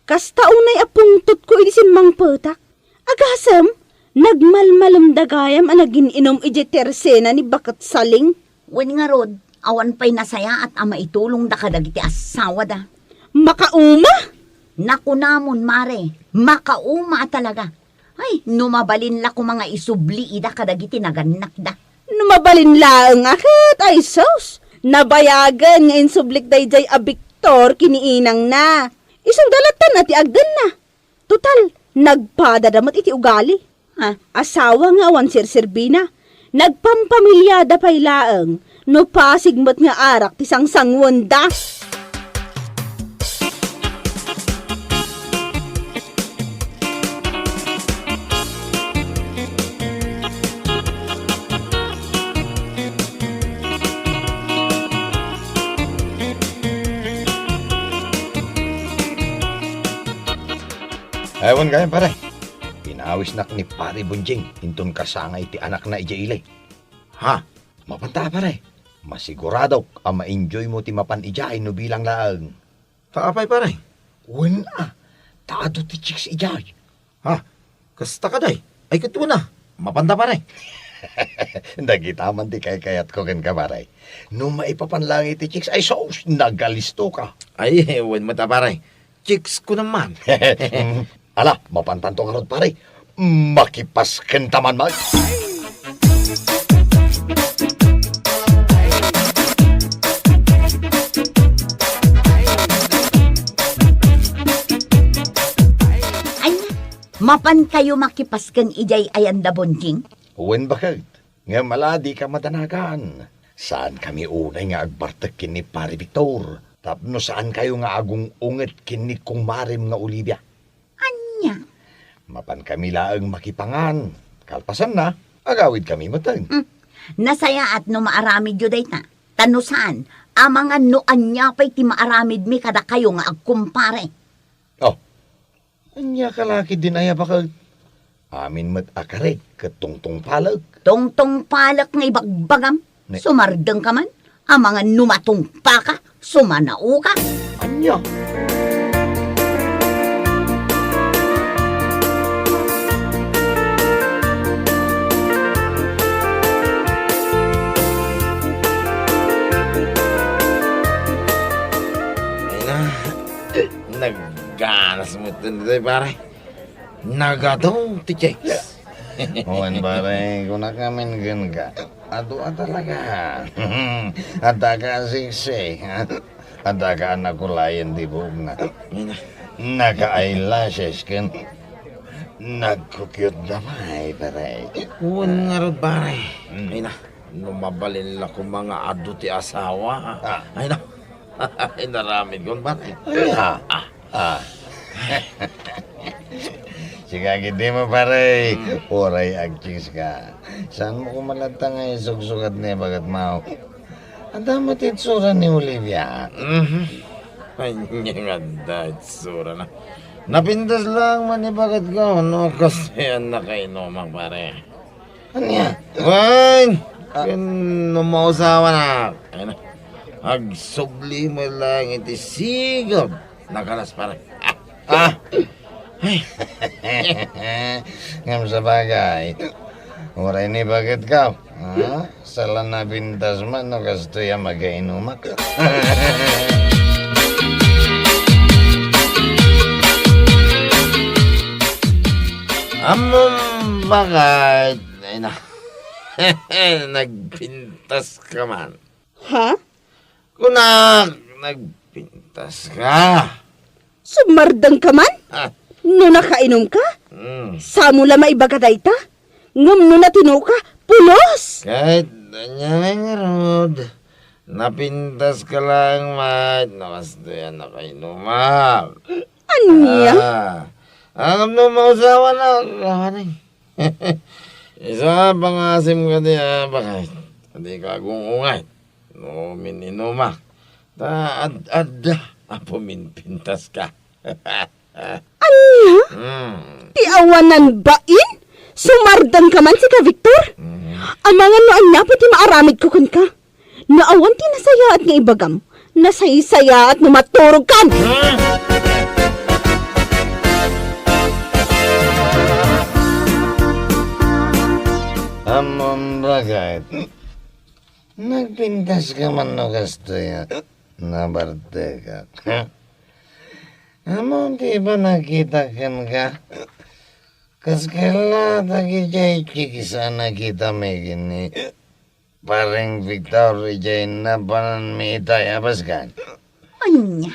Kasta unay a pungtotko idi simmangpetak. Agasem, nagmalmalemda gayam a nagin-inum idiay tersena ni Baket Saling. Wen ngarud, awan pay nasayaat a maitulongda kadagiti assawada. Makauma! Nakunamon, mare, makauma a talaga. Ay, no mabalin la koma nga isubli ida kadagiti nagannakda. No mabalin laeng a ket, ay sus! Nabayagen nga insublik daydiay a Victor ken ni inangna. Isuda lattan a ti agdenna. Total, nagpadada met iti ugali. Ha? Asawa nga awan serserbina. Nagpampamiliada pay laeng No pasig met nga arak ti sangsanguenda. Awan gayam, pare. Pinawisnak ni Pare Bonjing inton kasangay ti anakna idiay ili. Ha? Mapanta, pare. Masiguradok a ma-enjoy mo ti mapan idiay no bilang laeng. Ta apay, pare? Wen a, ta adu ti chicks idiay. Ha? Kasta kadi? Ay, ket wen a. Mapanta, pare. Dagita man ti kaykayatko kenka, pare. No maipapan laeng iti chicks, ay sus, nagalisto ka. Ay, wen met a, pare. Chicks ko naman. Ala, mapantanto ngarud, pare. Makipaskenta man, man. Ania, mapankayo makipasken idiay ayan da Bonjing? Wen, baket. Ngem ala, dika madanagan. Saankami unay nga agbartek ken ni Pare Victor tapno saankayo nga agung-unget ken ni kumarem nga Olivia. Ania? Mapankami laeng makipangan. Kalpasanna, agawidkami metten. Hmm. Nasayaat no maaramidyo dayta. Ta no saan, amangan no ania pay ti maaramidmi kadakayo nga agkumpare. Oh, ania ka la ketdin aya, baket? Amin met a karek ket tungtungpalek. Tungtungpalek nga ibagbagam? Ne- Sumardengka man? Amangan no matungpaka, sumanaoka. Ania? Ay na, nagganas metten ditoy, pare. Nagadu ti chicks. Wen, pare, kunak ngamin kenka. Adu a talaga. Addaka a sexy. Addaka a nakulayan ti buokna. Ay na. Naka-eyelashes ken nagkukyot da pay, pare. Wen ngarud, pare. Hmm. Ay na. No mabalin la koma nga adu ti asawa. Ah. Ay, na-, inaramidkon, pare. Ania? Ah. Ah. Sika ketdi, pare. Hmm. Uray agchicks ka. Saanmo koma latta nga isugsukat ni baketmo? Adda met itsura ni Olivia. Mhm. Ania nga adda itsurana? Napintas laeng man ni baketko, no, kastoy a nakainumak, pare. Ania? Wen, ah, ken no mausawanak. Ay na. Agsubli met laeng iti sigud. Nakalas, pare. Ah. Ay. Ngem sabagay, uray ni baketko, ha? Saan la napintas man no kastoy a makainumak. Ammom, baket. Ay na. Nagpintas ka man. Ha? Kunak, nagpintas ka. Sumardeng ka man? Ah. No nakainom ka? Hmm. Saanmo la maibaga dayta? Ngem no natino ka, pulos! Ket ania ngay ngarud, napintas ka laeng met no kastoy a nakainumak. Ania? Ah. Ngem no mausawanak, awanen. Isu a pangasim kadi a baket. Dika agung-unget no mininumak. Ta ad-adda a puminpintas ka. Ania? Hmm. Ti awanan bain? Sumardeng ka man sika, Victor? Hmm. Amangan no ania pay ti maaramidko kenka. No awan ti nasayaat nga ibagam, nasaysayaat no maturog kan! Ammom, baket. Nagpintas ka man no kastoy a nabartekak. Ammom ti panagkitak kenka. Kas kella dagidiay chicks a nakitami ken ni Pareng Victor idiay napananmi itay a baskan. Ania?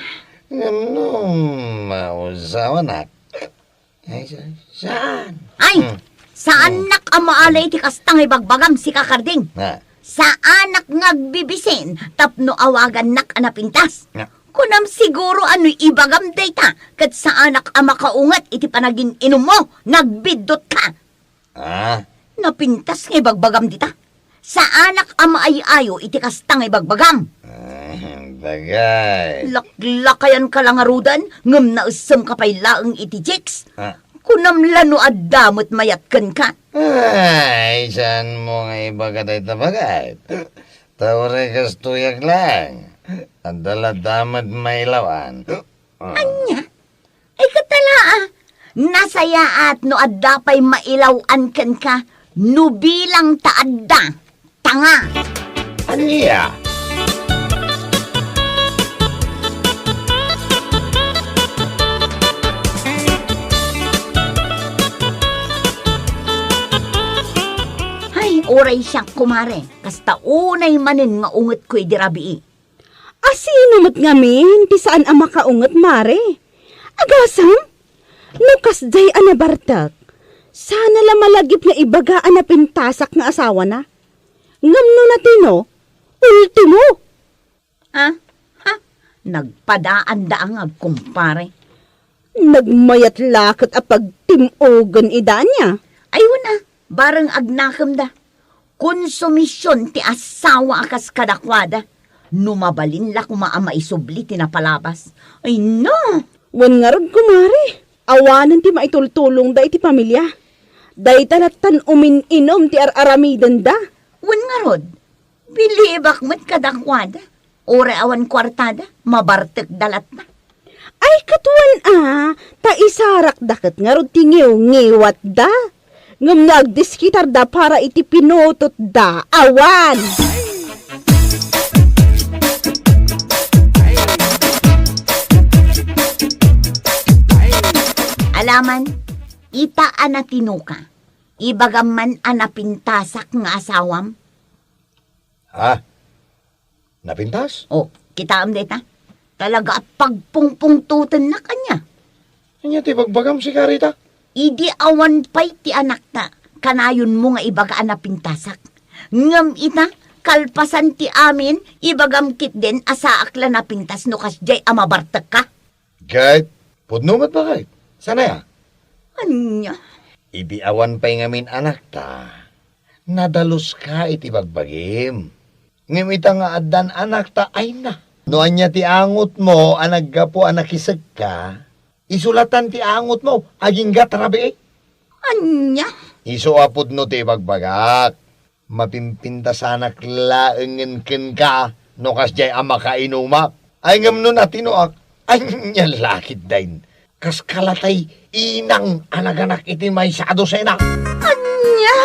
Ngem no mausawanak, ay, sa-, saan? Ay, hmm, saannak a maala iti kasta nga ibagbagam, sika Karding. Ha? Saanak nga agbibisin tapno awagannak a napintas. Nga. Kunam siguro a no ibagam dayta, ket saanak a makaunget iti panagin-inummo, nagbiddutka. Ah? Napintas nga ibagbagam dita. Saanak a maay-ayo iti kasta nga ibagbagam. Ah, bagay. Laklakayanka la ngaruden, ngem naessemka pay laeng iti chicks. Ah. Kunam la no adda met mayat kenka. Ay, saanmo nga ibaga dayta, bagay? Ta uray kastoyak laeng. Adda latta met mailawan. Ah. Ania? Ay, ket ala, ah. Nasayaat no adda pay mailaw-an kenka, no bilang ta adda. Tanga! Ania? Ay, uray siak, kumare, kasta unay manen nga ungetko idi rabii. A sino met ngamin ti saan a makaunget, mare? Agasem? No kasdiay a nabartek, sana la malagip nga ibaga a napintasak nga asawana. Ngem no natino, ultimo! Ha? Ha? Nagpadaanda nga agkumpare. Nagmayat la ket a pagtim-ogen ida ania? Ay, wen a, bareng agnakemda. Konsumision ti asawa a kas kadakuada. No mabalin la koma a maisubli ti napalabas. Ay, no! Wen ngarud, kumare, awanen ti maitultulongda iti pamilia. Dayta lattan umin-inum ti ar-aramidenda. Wen ngarud, bilibak met kadakuada. Uray awan kuartada, mabartekda latta. Ay, ket wen a, ta isarakda ket ngarud ti ngiwngiwatda. Ngem no agdiskitarda para iti pinutotda, awan! Alaman, ita a natinoka, ibagam man a napintasak nga asawam? Ha? Napintas? O, kitaem dayta. Talaga a pagpungpungtotennak, ania? Ania ti ibagbagam, sika, Rita? Idi awan pay ti anakta, kanayonmo nga ibaga a napintasak. Ngem ita, kalpasan ti amin, ibagam ketdin a saak la napintas no kasdiay a mabartekka. Ket, pudno met, baket? Saan aya? Ania? Idi awan pay ngamin anakta, nadaluska iti bagbagim. Ngem ita nga addan anakta, ay na. No ania ti angotmo a naggapu a nakisekka, isu latan ti angotmo, agingga ti rabii. Ania? Isu a pudno ti ibagbagak. Mapimpintasanak laengen kenka no kasdiay a makainumak. Ay ngem no natinoak, ania la ketdin? Kas kalatay inang a naganak iti maysa a dosena. Ania?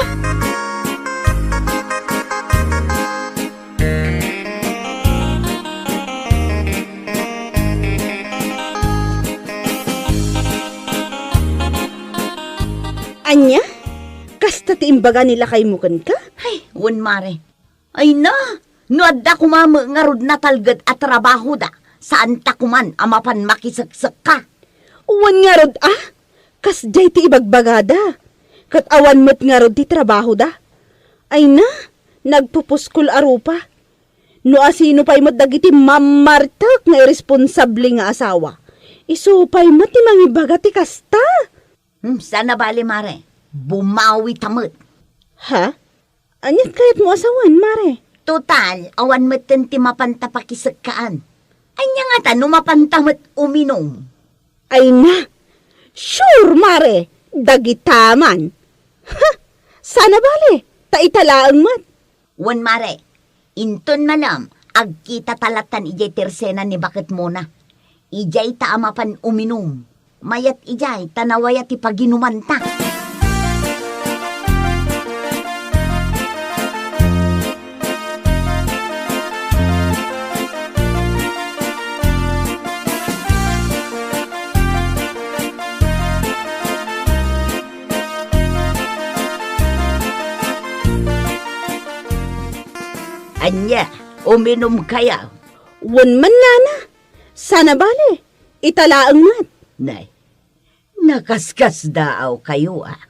Ania? Kasta ti imbaga ni lakaymo kenka? Ay, wen, mare. Ay na, no adda koma met ngarud natalged a trabahoda, saanta koman a mapan makiseksekka. Wen ngarud a, kasdiay ti ibagbagada. Ket awan met ngarud ti trabahoda. Ay na, nagpupuskol a rupa. No asino pay met dagiti mammartek nga irresponsable nga asawa, isu pay met ti mangibaga ti kasta. Hmm, saan a bale, mare. Bumawita met. Ha? Aniat kayatmo a sawen, mare? Total, awan metten ti mapanta pakisekkaan. Ania ngata no mapanta met uminum? Ay na! Sure, mare! Dagita man! Ha! Saan a bale, ta ita laeng met. Wen, mare, inton malem, agkitata lattan idiay tersenan ni baketmona. Idiay ta a mapan uminum. Mayat idiay ta nawaya ti paginumanta. Ania, uminumkayo? Wen man, nana. Saan a bale, ita laeng met. Nay, nakaskasdaawkayo a.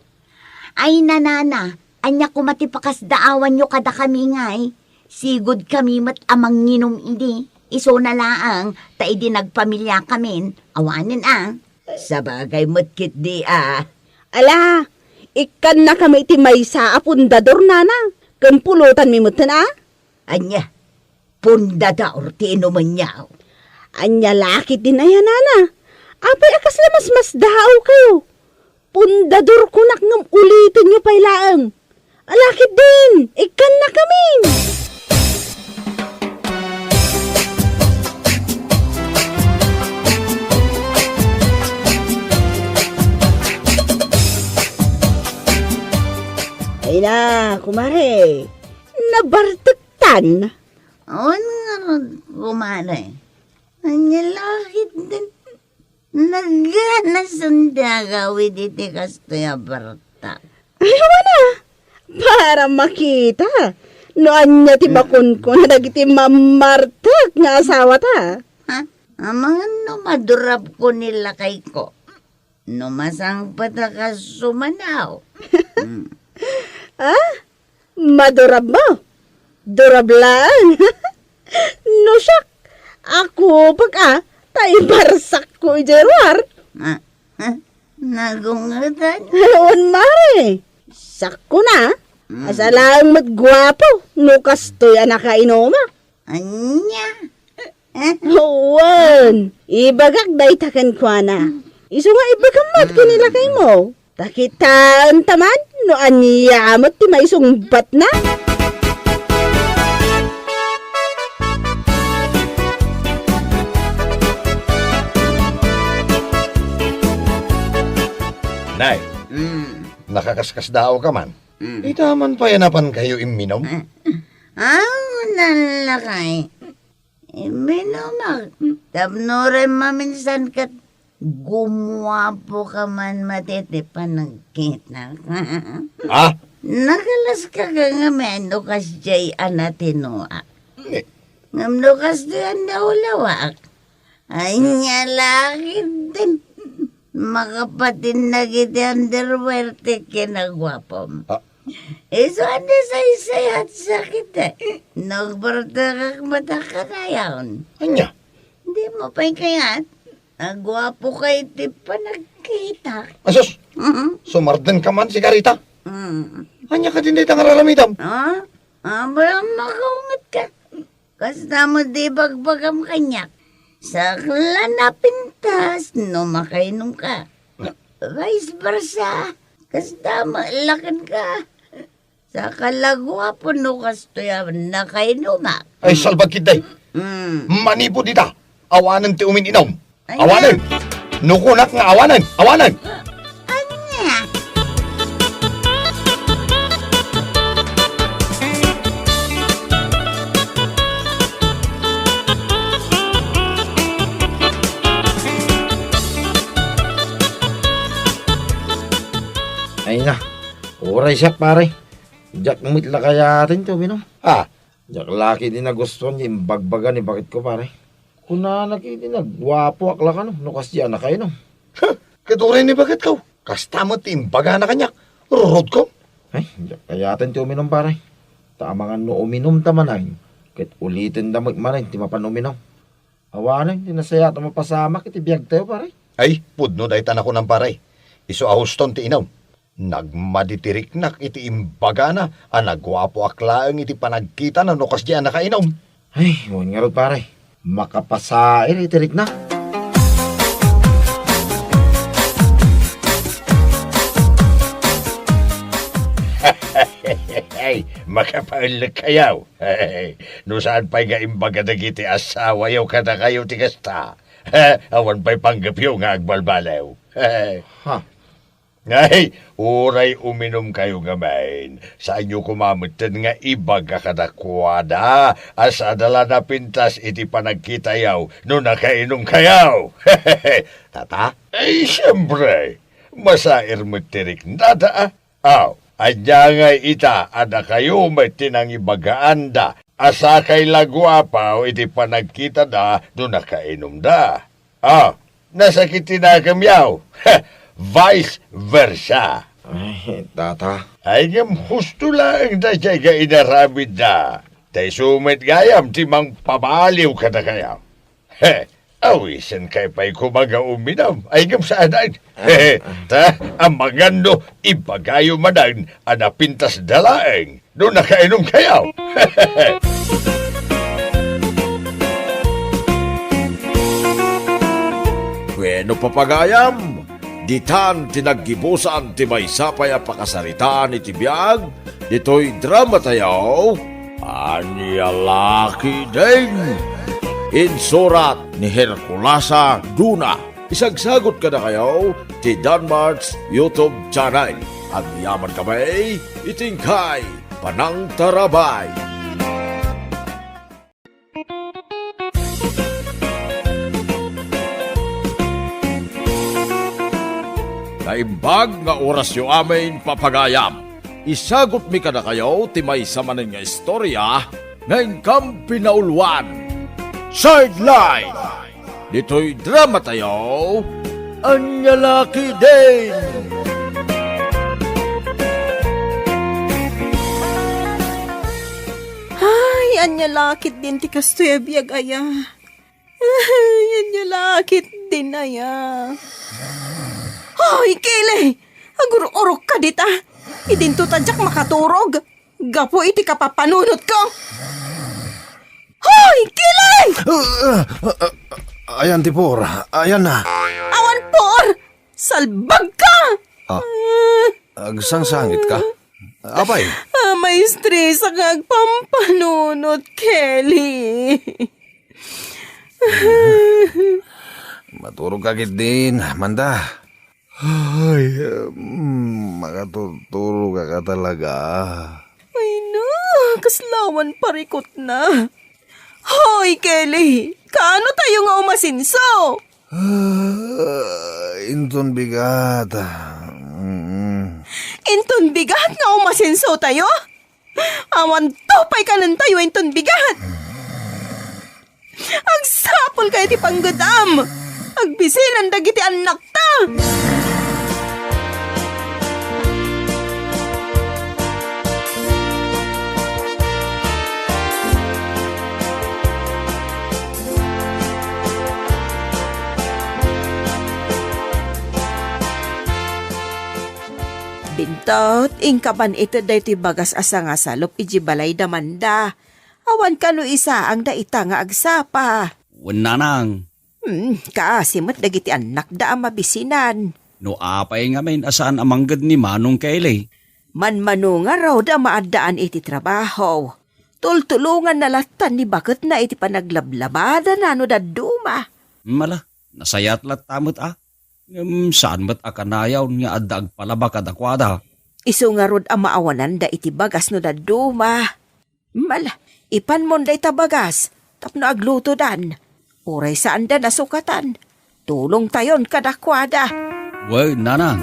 Ay, nanana, ania koma ti pakasdaawanyo kadakami ngay? Sigud kami met a manginum idi. Isuna laeng ta idi nagpamiliakamin, awanen a. Sabagay met ketdi a. Ala, ikkannakami iti maysa a pundador, nana. Ken pulotanmi metten a. Ania? Pundador ti inumenyo? Ania la ketdin aya, nana? Apay a kasla masmasdaawkayo? Pundador kunak ngem ulitenyo pay laeng. Ala ketdin, ikkannakamin. Ay na, kumare. Nabartektan. Awan ngarud, kumare. Ania la ketdin. Nagana sundagaw iti kastoy a bartak. Ay, awan a. Para makita no ania ti makunkuna dagiti mammartek nga asawata. Ha? Amangan no madurabko ni lakayko. No masangpet a kasumanaw. Hmm. Ah? Madurabmo? Durab laeng. No siak, ako pag a, ta ibarsakko idiay ruar. Ah, ah, nagungetan. Awan, mare. Sakko na. Mm. Asa laeng met guapo no kastoy a nakainumak. Ania? Wen, ibagak dayta kenkuana. Isu nga ibagam met ken ni lakaymo. Ta kitaenta man no ania met ti maisungbatna. Nay, mm, nakakaskasdaawka man. Mm. Ita man pay a napankayo imminum? Ah, nalakay. Imminumak, tapno uray maminsan ket gumuapoka man met iti panagkitak. Ah? Nakalaska ka ngamin no kasdiay a natinuak. Ni- Ngem no kasdiay a naulawak, ania la ketdin. Makapatinag iti underwear ti kinaguapom. Ah. Isu a nasaysayat sakit, eh. Nagbartakak met a kanayon. Ania? Dimo pay kayat? Aguapoka iti panagkitak. Asus! Mhm. Sumardenka man, sigarita? Mm. Ania kadin dayta nga ar-aramidem? Ah? Abay, makaunget ka. Kasta met ti ibagbagam kaniak, sakla napintas no makainumka. Vice versa, kasta met la kenka. Sakla guapo no kastoy a nakainumak. Ay, salbag ketdi. Mm. Manipud ita, awanen ti umin-inum. Ania? Awanen! No kunak nga awanen! Awanen! Ania? Ay na, uray siak, pare. Diak met la kayaten ti uminum. Ah. Diak la ketdi nagustuan ti imbagbaga ni baketko, pare. Kunana ketdi nga guapoak la kano no kasdiay a nakainum. Ha! Ket uray ni baketko, kasta met ti imbagana kaniak. Rurodko. Ay, diak kayaten ti uminum, pare. Ta amangan no uminumta manen, ket ulitenda met manen ti mapan uminum. Awanen ti nasayaat a mapasamak iti biagtayo, pare. Ay, pudno dayta nakunam, pare. Isu a huston ti inum. Nagmadi ti riknak iti imbagana a naguapoak laeng iti panagkitana no kasdiay a nakainum. Ay, wen ngarud, pare. Makapasair iti rikna. Ay, makapaellek kayo. No saan pay nga imbaga dagiti asawayo kadakayo ti kasta, awan pay panggepyo nga agbalbaliw. Ha? Ay, uray uminum kayo ngamin, saanyo koma metten nga ibaga kadakuada a sada la napintas iti panagkitayo no nakainum kayo. Tata? Ay, siempre, masair met ti riknada, a. Aw, ania ngay ita a dakayo met ti nangibagaanda a sakay la guapo iti panagkitada no nakainumda? Aw, nasakit ti nakemyo. Vice versa. Ay, tata. Ay, ngem husto laeng daydiay nga inaramidda. Ta isu met gayam ti mangpabaliw kadakayo. He, awisenkayo pay koma nga uminum. Ay, ngem saanen. He, ta, amangan no ibagayo manen a napintasda laeng no nakainumkayo. Wenno, papagayam, ditan ti naggibusan ti maysa pay a pakasaritaan iti biag ditoy dramatayo, Ania La Ketdin. Insurat ni Herculasa Duna. Isagsagut kadakayo ti Danmart's YouTube channel. Agyaman kami iti inkay panangtarabay. Naimbag nga orasyo amin, papagayam. Isagutmi kadakayo ti maysa manen nga istorya nga inkam pinauluan. Sideline! Ditoy dramatayo, Ania La Ketdin. Ay, ania la ketdin ti kastoy a biag aya. Ay, ania la ketdin aya. Hoy, Kili! Agur-urokka dita. Idinto ta diak makaturog gapu iti kapapanunotko. Hoy, Kili! Ah, ah, ah, ah, ayan ti pur. Ayan na. Awan pur! Salbagka! Ah, agsangsangitka? Apay? Ah, maestresak nga agpampanunot, Kili. Maturogka ketdin, Amanda. Ay, mm, makaturturogka talaga. Ay na, kasla awan parikutna. Hoy, Kili, kaano tayo nga umasenso? Ah, inton bigat. Mm. Inton bigat nga umasenso tayo? Awan to pay kanen tayo inton bigat. Agsapulkayo ti panggedam. Agbisinan dagiti annakta. Bentot, inka man ited daytoy bagas a sangasalup idiay balayda, Amanda. Awan kano isaangda ita nga agsapa. Wen, nanang. Hmm, kaasi met dagiti annakda a mabisinan. No apay ngamin a saan a mangged ni Manong Kili? Manmano ngarud a maaddaan iti trabaho. Tultulonganna lattan ni baketna iti panaglablabadana no dadduma. Mala, nasayaat latta met a. Ngem saan met a kanayon nga adda agpalaba kadakuada. Isu ngarud a maawananda iti bagas no dadduma. Mala, ipanmon dayta bagas tapno aglutodan. Uray saanda nasukatan, tulongtayon kadakuada. Wen, nanang.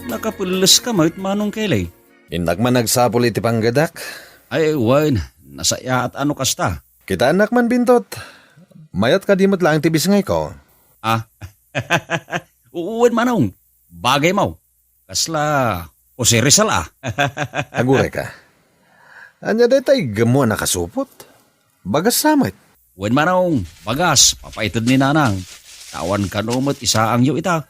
Nakapelleska met, Manong Kili? Innak man agsapul iti panggedak. Ay, wen, nasayaat a no kasta. Kitaennak man, Bentot. Mayat kadi met laeng ti bisngayko. Ah? Wen, Manong. Bagaymo. Kasla Jose Rizal a. Agurayka. Ania dayta iggemmo a nakasupot? Bagas sa met. Wen, Manong, bagas, papaited ni nanang. Ta awan kano met isaangyo ita.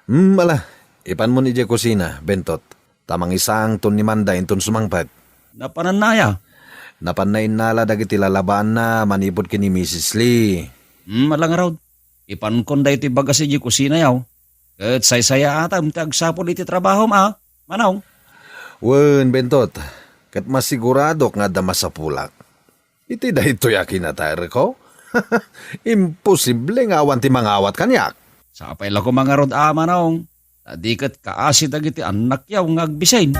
Hmm, ala, ipanmon idiay kusina, Bentot. Ta mangisaangton ni Amanda inton sumangpet. Napananna aya? Napanna innala dagiti lalabaanna manipud ken ni Misis Lee. Hmm, ala ngarud. Ipankon daytoy bagas idiay kusinayo. Ket saysayaatem ti agsapul iti trabahom a, Manong. Wen, Bentot, ket masiguradok nga adda masapulak. Iti daytoy a kinataerko, imposible nga awan ti mangawat kaniak. Sapay la koma ngarud a, Manong, ta di ket kaasi dagiti annakyo nga agbisin.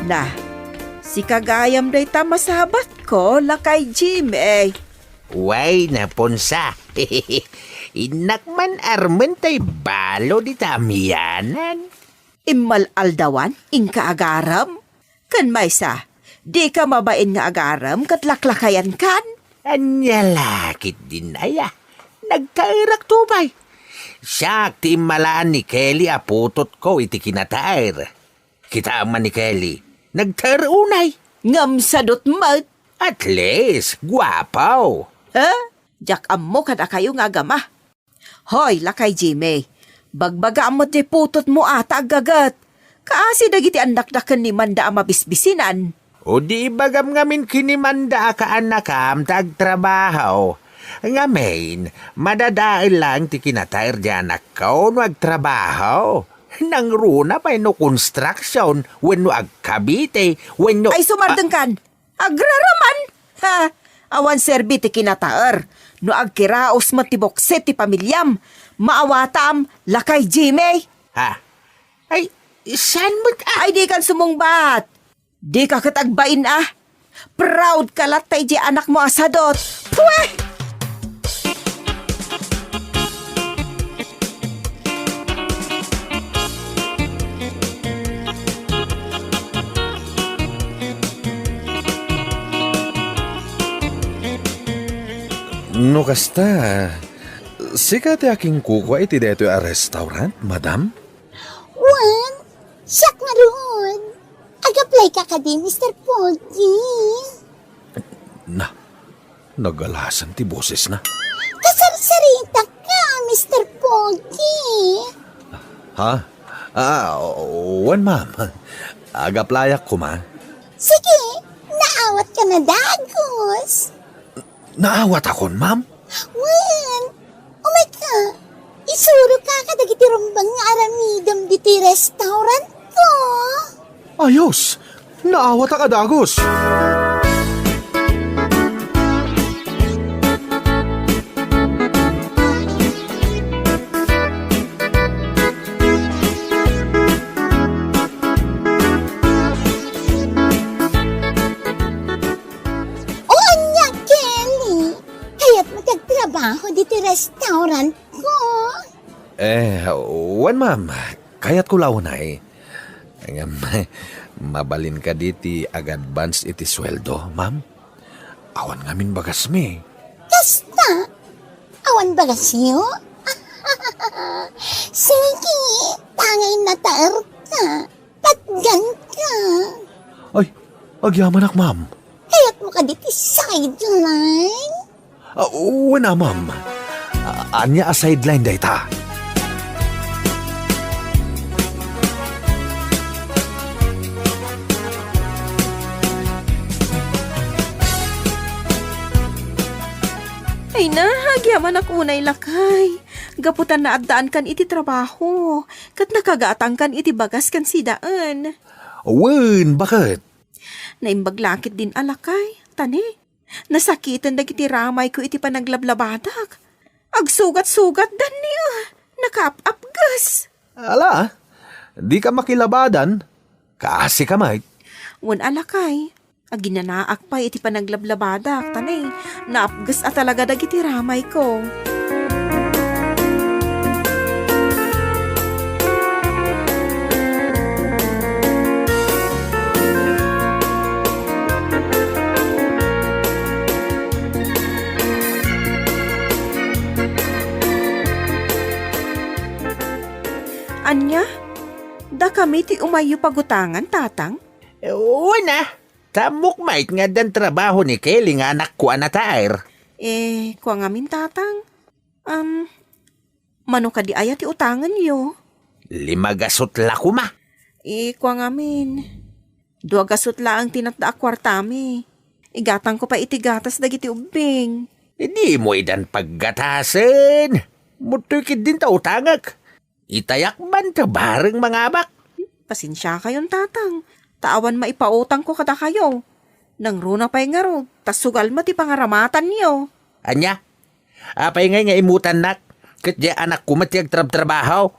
Na, Ikagayam dayta masabatko, Lakay Jimmy. Way, Naponsa. Innak man armen tay balo dita amianan. Immal-aldawan, inka agarem? Ken maysa, dika mabain nga agarem ket laklakayankan? Ania la ketdin aya? Nagtaerakto pay. Siak ti immalaan ni Kelly a putotko iti kinataer. Kitaem man ni Kelly, nagtaer unay. Ngem sadot met. At least, guapo. Ha? Diak ammo kadakayo nga agama. Hoy, Lakay Jimmy, bagbagaam met ti putotmo a ta aggaget. Kaasi dagiti annakda ken ni Manda a mabisbisinan. O di ibagam ngamin ken ni Manda a kaannakam ta agtrabaho. Ngamin, madadael laeng ti kinataer di anakko no agtrabaho. Nangruna pay no construction, wenno agkabite, wenno... Ay, sumardengkan! Agraraman! Ha? Awan serbi ti kinataer. No agkiraos met ti buksit ti pamiliam, maawatam, Lakay Jimmy. Ha? Ay, saan met a- Ay, dikan sumungbat. Dika ket agbain a. Proud ka latta idiay anakmo a sadot. Pwe! No kasta, sika ti akinkukua iti daytoy a restaurant, madam? Wen, siak ngarud. Ag-apply ka kadi, Mister Pogi? Na, nagalasan ti bosesna. Kasarsarita ka, Mister Pogi. Ha? Ah, wen, ma'am. Ag-applyak koma. Sige, naawat ka na dagus. Naawatakon, ma'am? Wen, umayka. Isuroka kadagiti rumbeng nga aramidem ditoy restaurantko. Ayos! Naawatak a dagus! O ania, Kelly? Kayatmo ti agtrabaho ditoy restaurantko? Eh, wen, ma'am. Kayatko la unay. Ngem, mabalin kadi ti ag-advance iti sueldo, ma'am? Awan ngamin bagasmi. Kasta? Awan bagasyo? Sige, tangay nataerka. Patganka. Ay, agyamanak, ma'am. Kayatmo kadi ti sideline? Ah, wen a, ma'am. Ah, ania a sideline dayta? Ay na, agyamanak unay, lakay. Gapu ta naaddaankan iti trabaho, ket nakagatangkan iti bagas ken sidaen. Wen, baket? Naimbag la ketdin a, lakay, ta ne, nasakiten dagiti ramayko iti panaglablabadak. Agsugat-sugatdanni, ah, nakaap-apges. Ala, dika makilabadan, kaasika met. Wen a, lakay, aginanaak pay iti panaglablabadak, ta ne, naapges a talaga dagiti ramayko. Ania? Dakami ti umayyo pagutangan, Tatang? Wen a, ta ammok met nga addan trabaho ni Kelly nga anakko a nataer. Eh, kua ngamin, Tatang? Am, mano kadi aya ti utangenyo? Lima gasut la koma. Eh, kua ngamin, dua gasut laeng ti natda a kuartami. Igatangko pay iti gatas dagiti ubbing. Dimo idan paggatasen. Muttoy ketdin ta utangek. Itayak man ta bareng mangabak. Pasensiakayon, Tatang, ta awan maipautangko kadakayo. Nangruna pay ngarud, ta sugal met ti pangaramatanyo. Ania? Apay ngay nga imutannak? Ket diay anakko met ti agtrabtrabaho.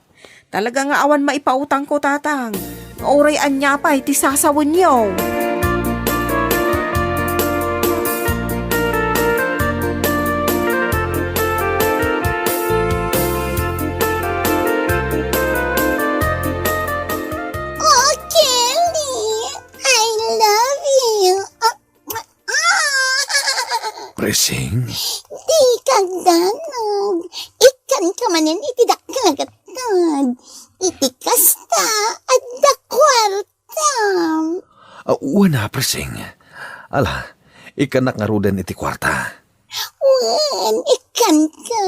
Talaga nga awan maipautangko, Tatang. Nga uray ania pay ti sasawenyo. Danag, ikkanka manen iti dakkel a gattad. Iti kasta, adda kuarta. Ah, wen a, Preseng. Ala, ikkannak ngaruden iti kuarta. Wen, ikkanka.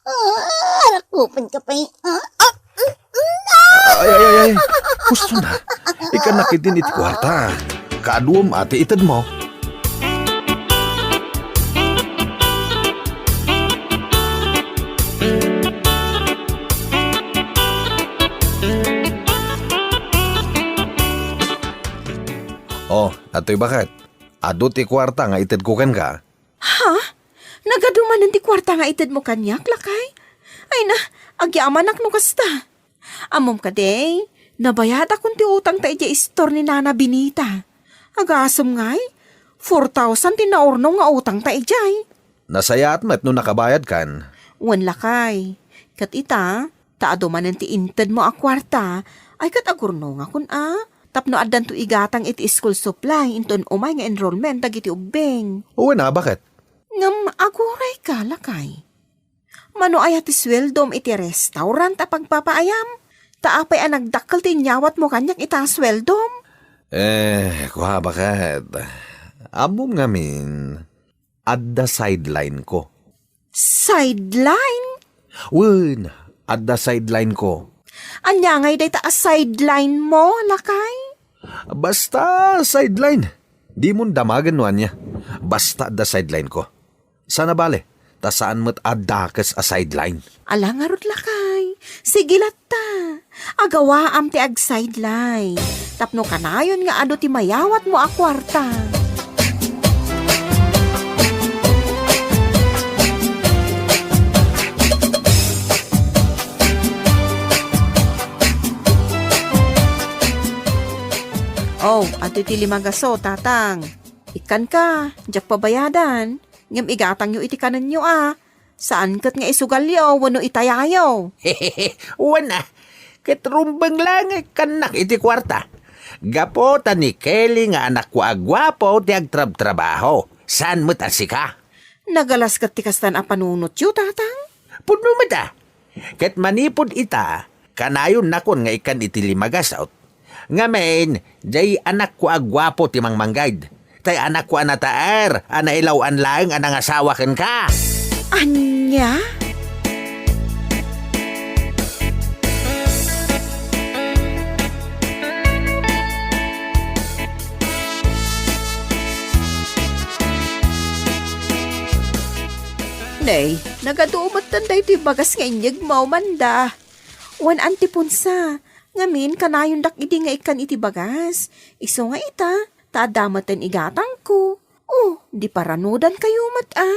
Ah, arakupenka pay. Ah, ah, Ay, ay, ay, ay. Husto na. Ikkannak idin iti kuarta. Kaaduem a ti itedmo. Oh, atoy baket. Adu ti kuarta nga itedko kenka. Ha? Nagadu manen ti kuarta nga itedmo kaniak, lakay? Ay na, agyamanak no kasta. Ammom kadi, nabayadakon ti utangta idiay istor ni Nana Benita. Agasem ngay, four thousand ti naurnong nga utangta idiay. Nasayaat met no nakabayadkan. Wen lakay. Ket ita, ta adu manen ti intedmo a kuarta, ay ket agurnongakon a. Tapno addanto igatang iti school supply inton umay nga enrollment dagiti ubbing. Wen a, baket? Ngem agurayka, lakay. Mano aya ti sueldom iti restaurant a pagpapaayam? Ta apay a nagdakkel ti inyawatmo kaniak ita a sueldom? Eh, kua, baket. Ammom ngamin, adda sideline ko. Sideline? Wen, adda sideline ko. Ania ngay dayta a sideline mo, lakay? Basta sideline. Dimon damagen no ania. Basta adda sideline ko. Sana bale, ta saan met a dakes a sideline. Ala ngarud, lakay. Sige latta. Agawaam ti agsideline. Tapno kanayon nga adu ti mayawatmo a kuarta. Oh, adu ti lima gaso, tatang. Ikkanka, diak pabayadan. Ngem igatangyo iti kanenyo a. Saan ket nga isugalyo wenno itayayo. Wen a, ket rumbeng la nga ikkannak iti kuarta. Gapu ta ni Kelly nga anakko a guapo ti agtrabtrabaho, saan met a sika. Nagalas ket ti kastan a panunotyo, tatang? Pudno met a. Ket manipud ita, kanayonnakon nga ikkan iti lima gasot. Ngamin, diay anakko a guapo ti mangmanggayda. Tay anakko a nataer a nailaw-an laeng a nangasawa kenka. Ania? Nay, nagadu metten daytoy bagas nga inyegmo, Manda. Wen, Auntie Ponsa, ngamin, kanayondak idi nga ikkan iti bagas. Isu nga ita, ta adda metten igatangko. Oh, di paranudankayo met a.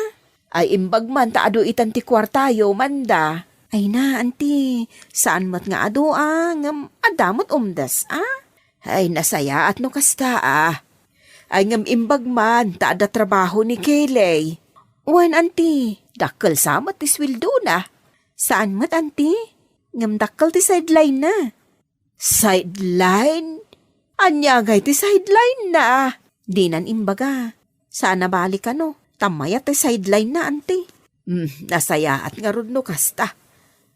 Ay, imbag man ta adu itan ti kuartayo, Manda. Ay na, Auntie, saan met nga adu a, ngem adda met umdas a. Ay, nasayaat no kasta a. Ay, ngem imbag man ta adda trabaho ni Kelly. Wen, Auntie, dakkel sa met ti sueldona. Saan met, Auntie? Ngem dakkel ti sideline na. Sideline? Ania ngay ti sideline na? Dinan imbaga. Saan a bali kano, ta mayat ti sideline na, Auntie. Hmm, nasayaat ngarud no kasta.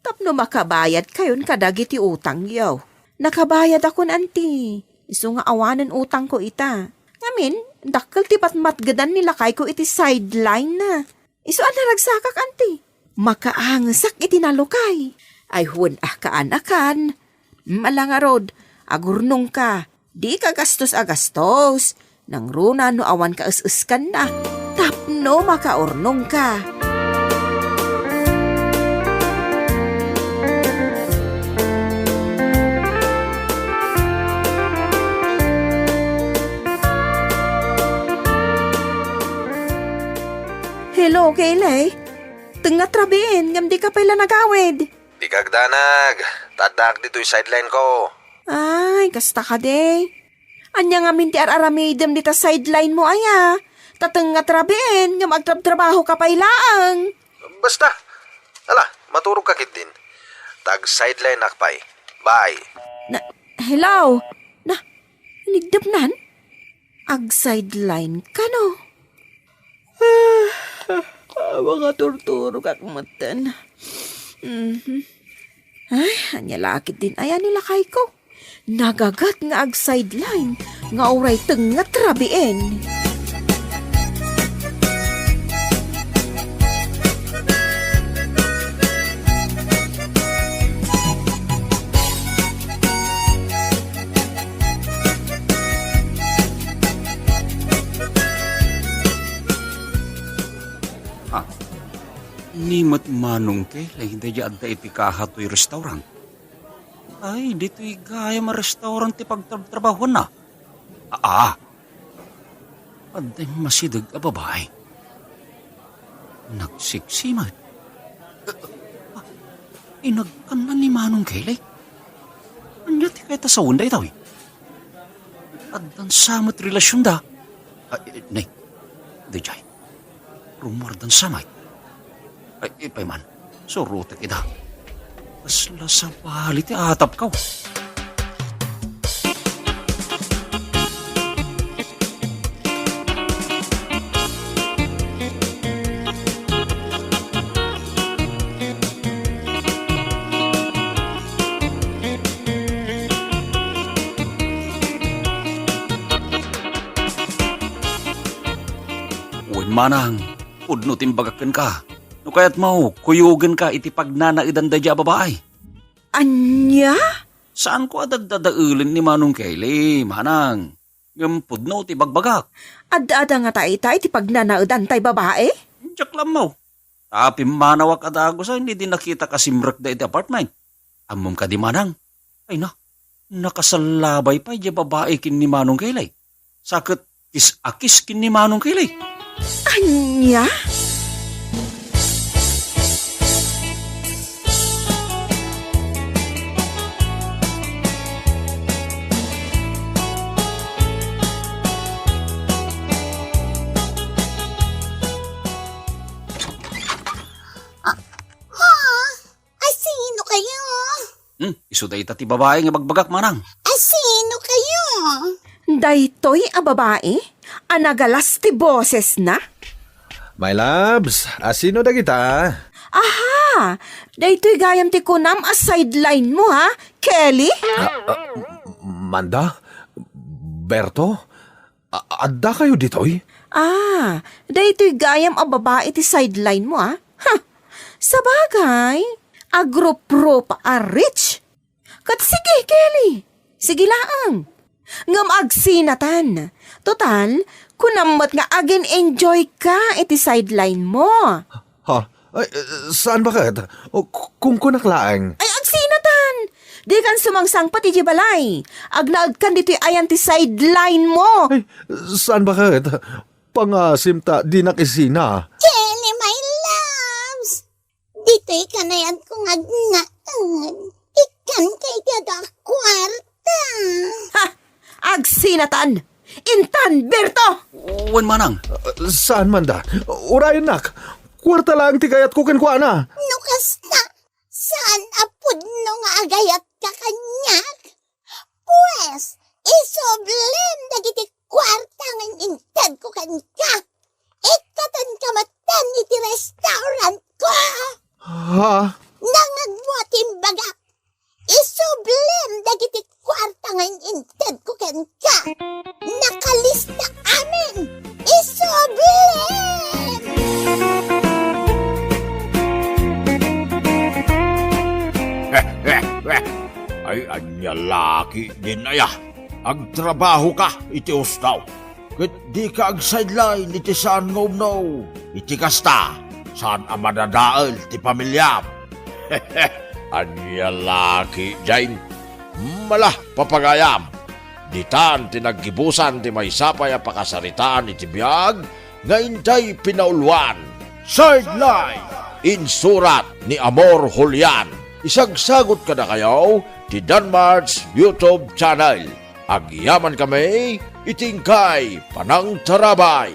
Tapno makabayadkayon kadagiti utangyo. Nakabayadakon, Auntie. Isu nga awanen utangko ita. Ngamin, dakkel ti patmatgedan ni lakayko iti sideline na. Isu a naragsakak, Auntie. Makaangesak iti nalukay. Ay, wen a, kaanakan. Ala ngarud, agurnongka. Dika gastos a gastos. Nangruna no awan kaes-eskanna. Tapno makaurnongka. Hello, Kelly. Tengnga ti rabiin, ngem dika pay la nagawid. Dika agdanag, ta addaak ditoy sideline ko. Ay, kasta kadi. Ania ngamin ti ar-aramidem dita sideline mo aya? Ta tengnga ti rabiin, ngem agtrabtrabahoka pay laeng. Basta. Ala, maturogka ketdin. Ta agsideline-ak pay. Bye. Na, hello? Na, inigdepnan? Agsideline kano? Awa nga turturogak metten. Mhm. Ay, ania la ketdin aya ni lakayko? Nagagat nga ag-sideline nga uray tengnga rabien. Ah, ni met Manong Kelly daydiay adda iti kaha toy restaurant. Ay, ditoy gayam a restaurant ti pagtrabtrabahuanna. Aa, adda immasideg a babai. Nagseksi met. Ah, inagkanna ni Manong Kelly. Ania ti kayat a sawen daytoy? Addan sa met relasionda. Ah, eh, nay, daydiay. Rummuardan sa met. Ay, ipay man. Surotek ida. Kasla sabali ti atapko. Wen, manang, pudno ti imbagak kenka. No kayatmo, kuyogenka iti pagnanaedan daydiay a babai. Ania? Saanko a daddadaelen ni Manong Kelly, manang. Ngem pudno ti ibagbagak. Adda-adda ngata ita iti pagnanaedan tay babai? Diak la ammo. Ta pimmanawak a dagus a idi nakitak a simrekda iti apartment. Ammom kadi, manang? Ay na, nakasallabay pay diay babai ken ni Manong Kelly. Sa ket kis a kis ken ni Manong Kelly. Ania? Ah, ha? Asino kayo? Hmm, isu dayta ti babai nga ibagbagak, manang. Asino kayo? Daytoy a babai a nagalas ti bosesna? My loves, asino dagita? Aha! Daytoy gayam ti kunam a sideline mo, ha, Kelly? Ah, ah, Manda? Berto? A-, adda kayo ditoy? Ah, daytoy gayam a babai ti sideline mo, ah. Ha! Sabagay, agruprupa a rich. Ket sige, Kelly. Sige laeng. Ngem agsinatan. Total, kunam met nga agin-enjoy ka iti sideline mo. Ha? Ay, eh, saan baket? O, k-, kunkunak laeng. Ay, agsinatan! Dikan sumangsangpet idiay balay. Agnaedkan ditoy ayan ti sideline mo. Ay, saan baket? Pangasim ta dinak isina. Kelly, my loves! Ditoy kanayanko nga agnaed. Ikkan kay kada kwarta. Ha! Agsinatan! Intan, Berto! Wen, manang. Saan, Manda? Urayennak. Kwarta laeng ti kayatko kenkuana. No kasta, saan a pudno nga agayatka kaniak? Pues, isublem dagiti kwarta nga in-intedko kenka. Ikkatenka metten iti restaurantko. Ha? Nangngegmo a ti imbagak. Isublem dagiti kwarta nga in-intedko kenka. Nakalista amin. Isublem! Ay, ania la ketdin aya? Agtrabahoka iti usdaw. Ket dika agsideline iti saan nga umno. Iti kasta, saan a madadael ti pamiliam. Ania la ketdin? Mala, papagayam. Ditan ti naggibusan ti maysa pay a pakasaritaan iti biag nga intay pinauluan. Sideline! Insurat ni Amor Julian. Isagsagut kadakayo ti Danmart's YouTube channel. Agyamankami iti inkay panangtarabay.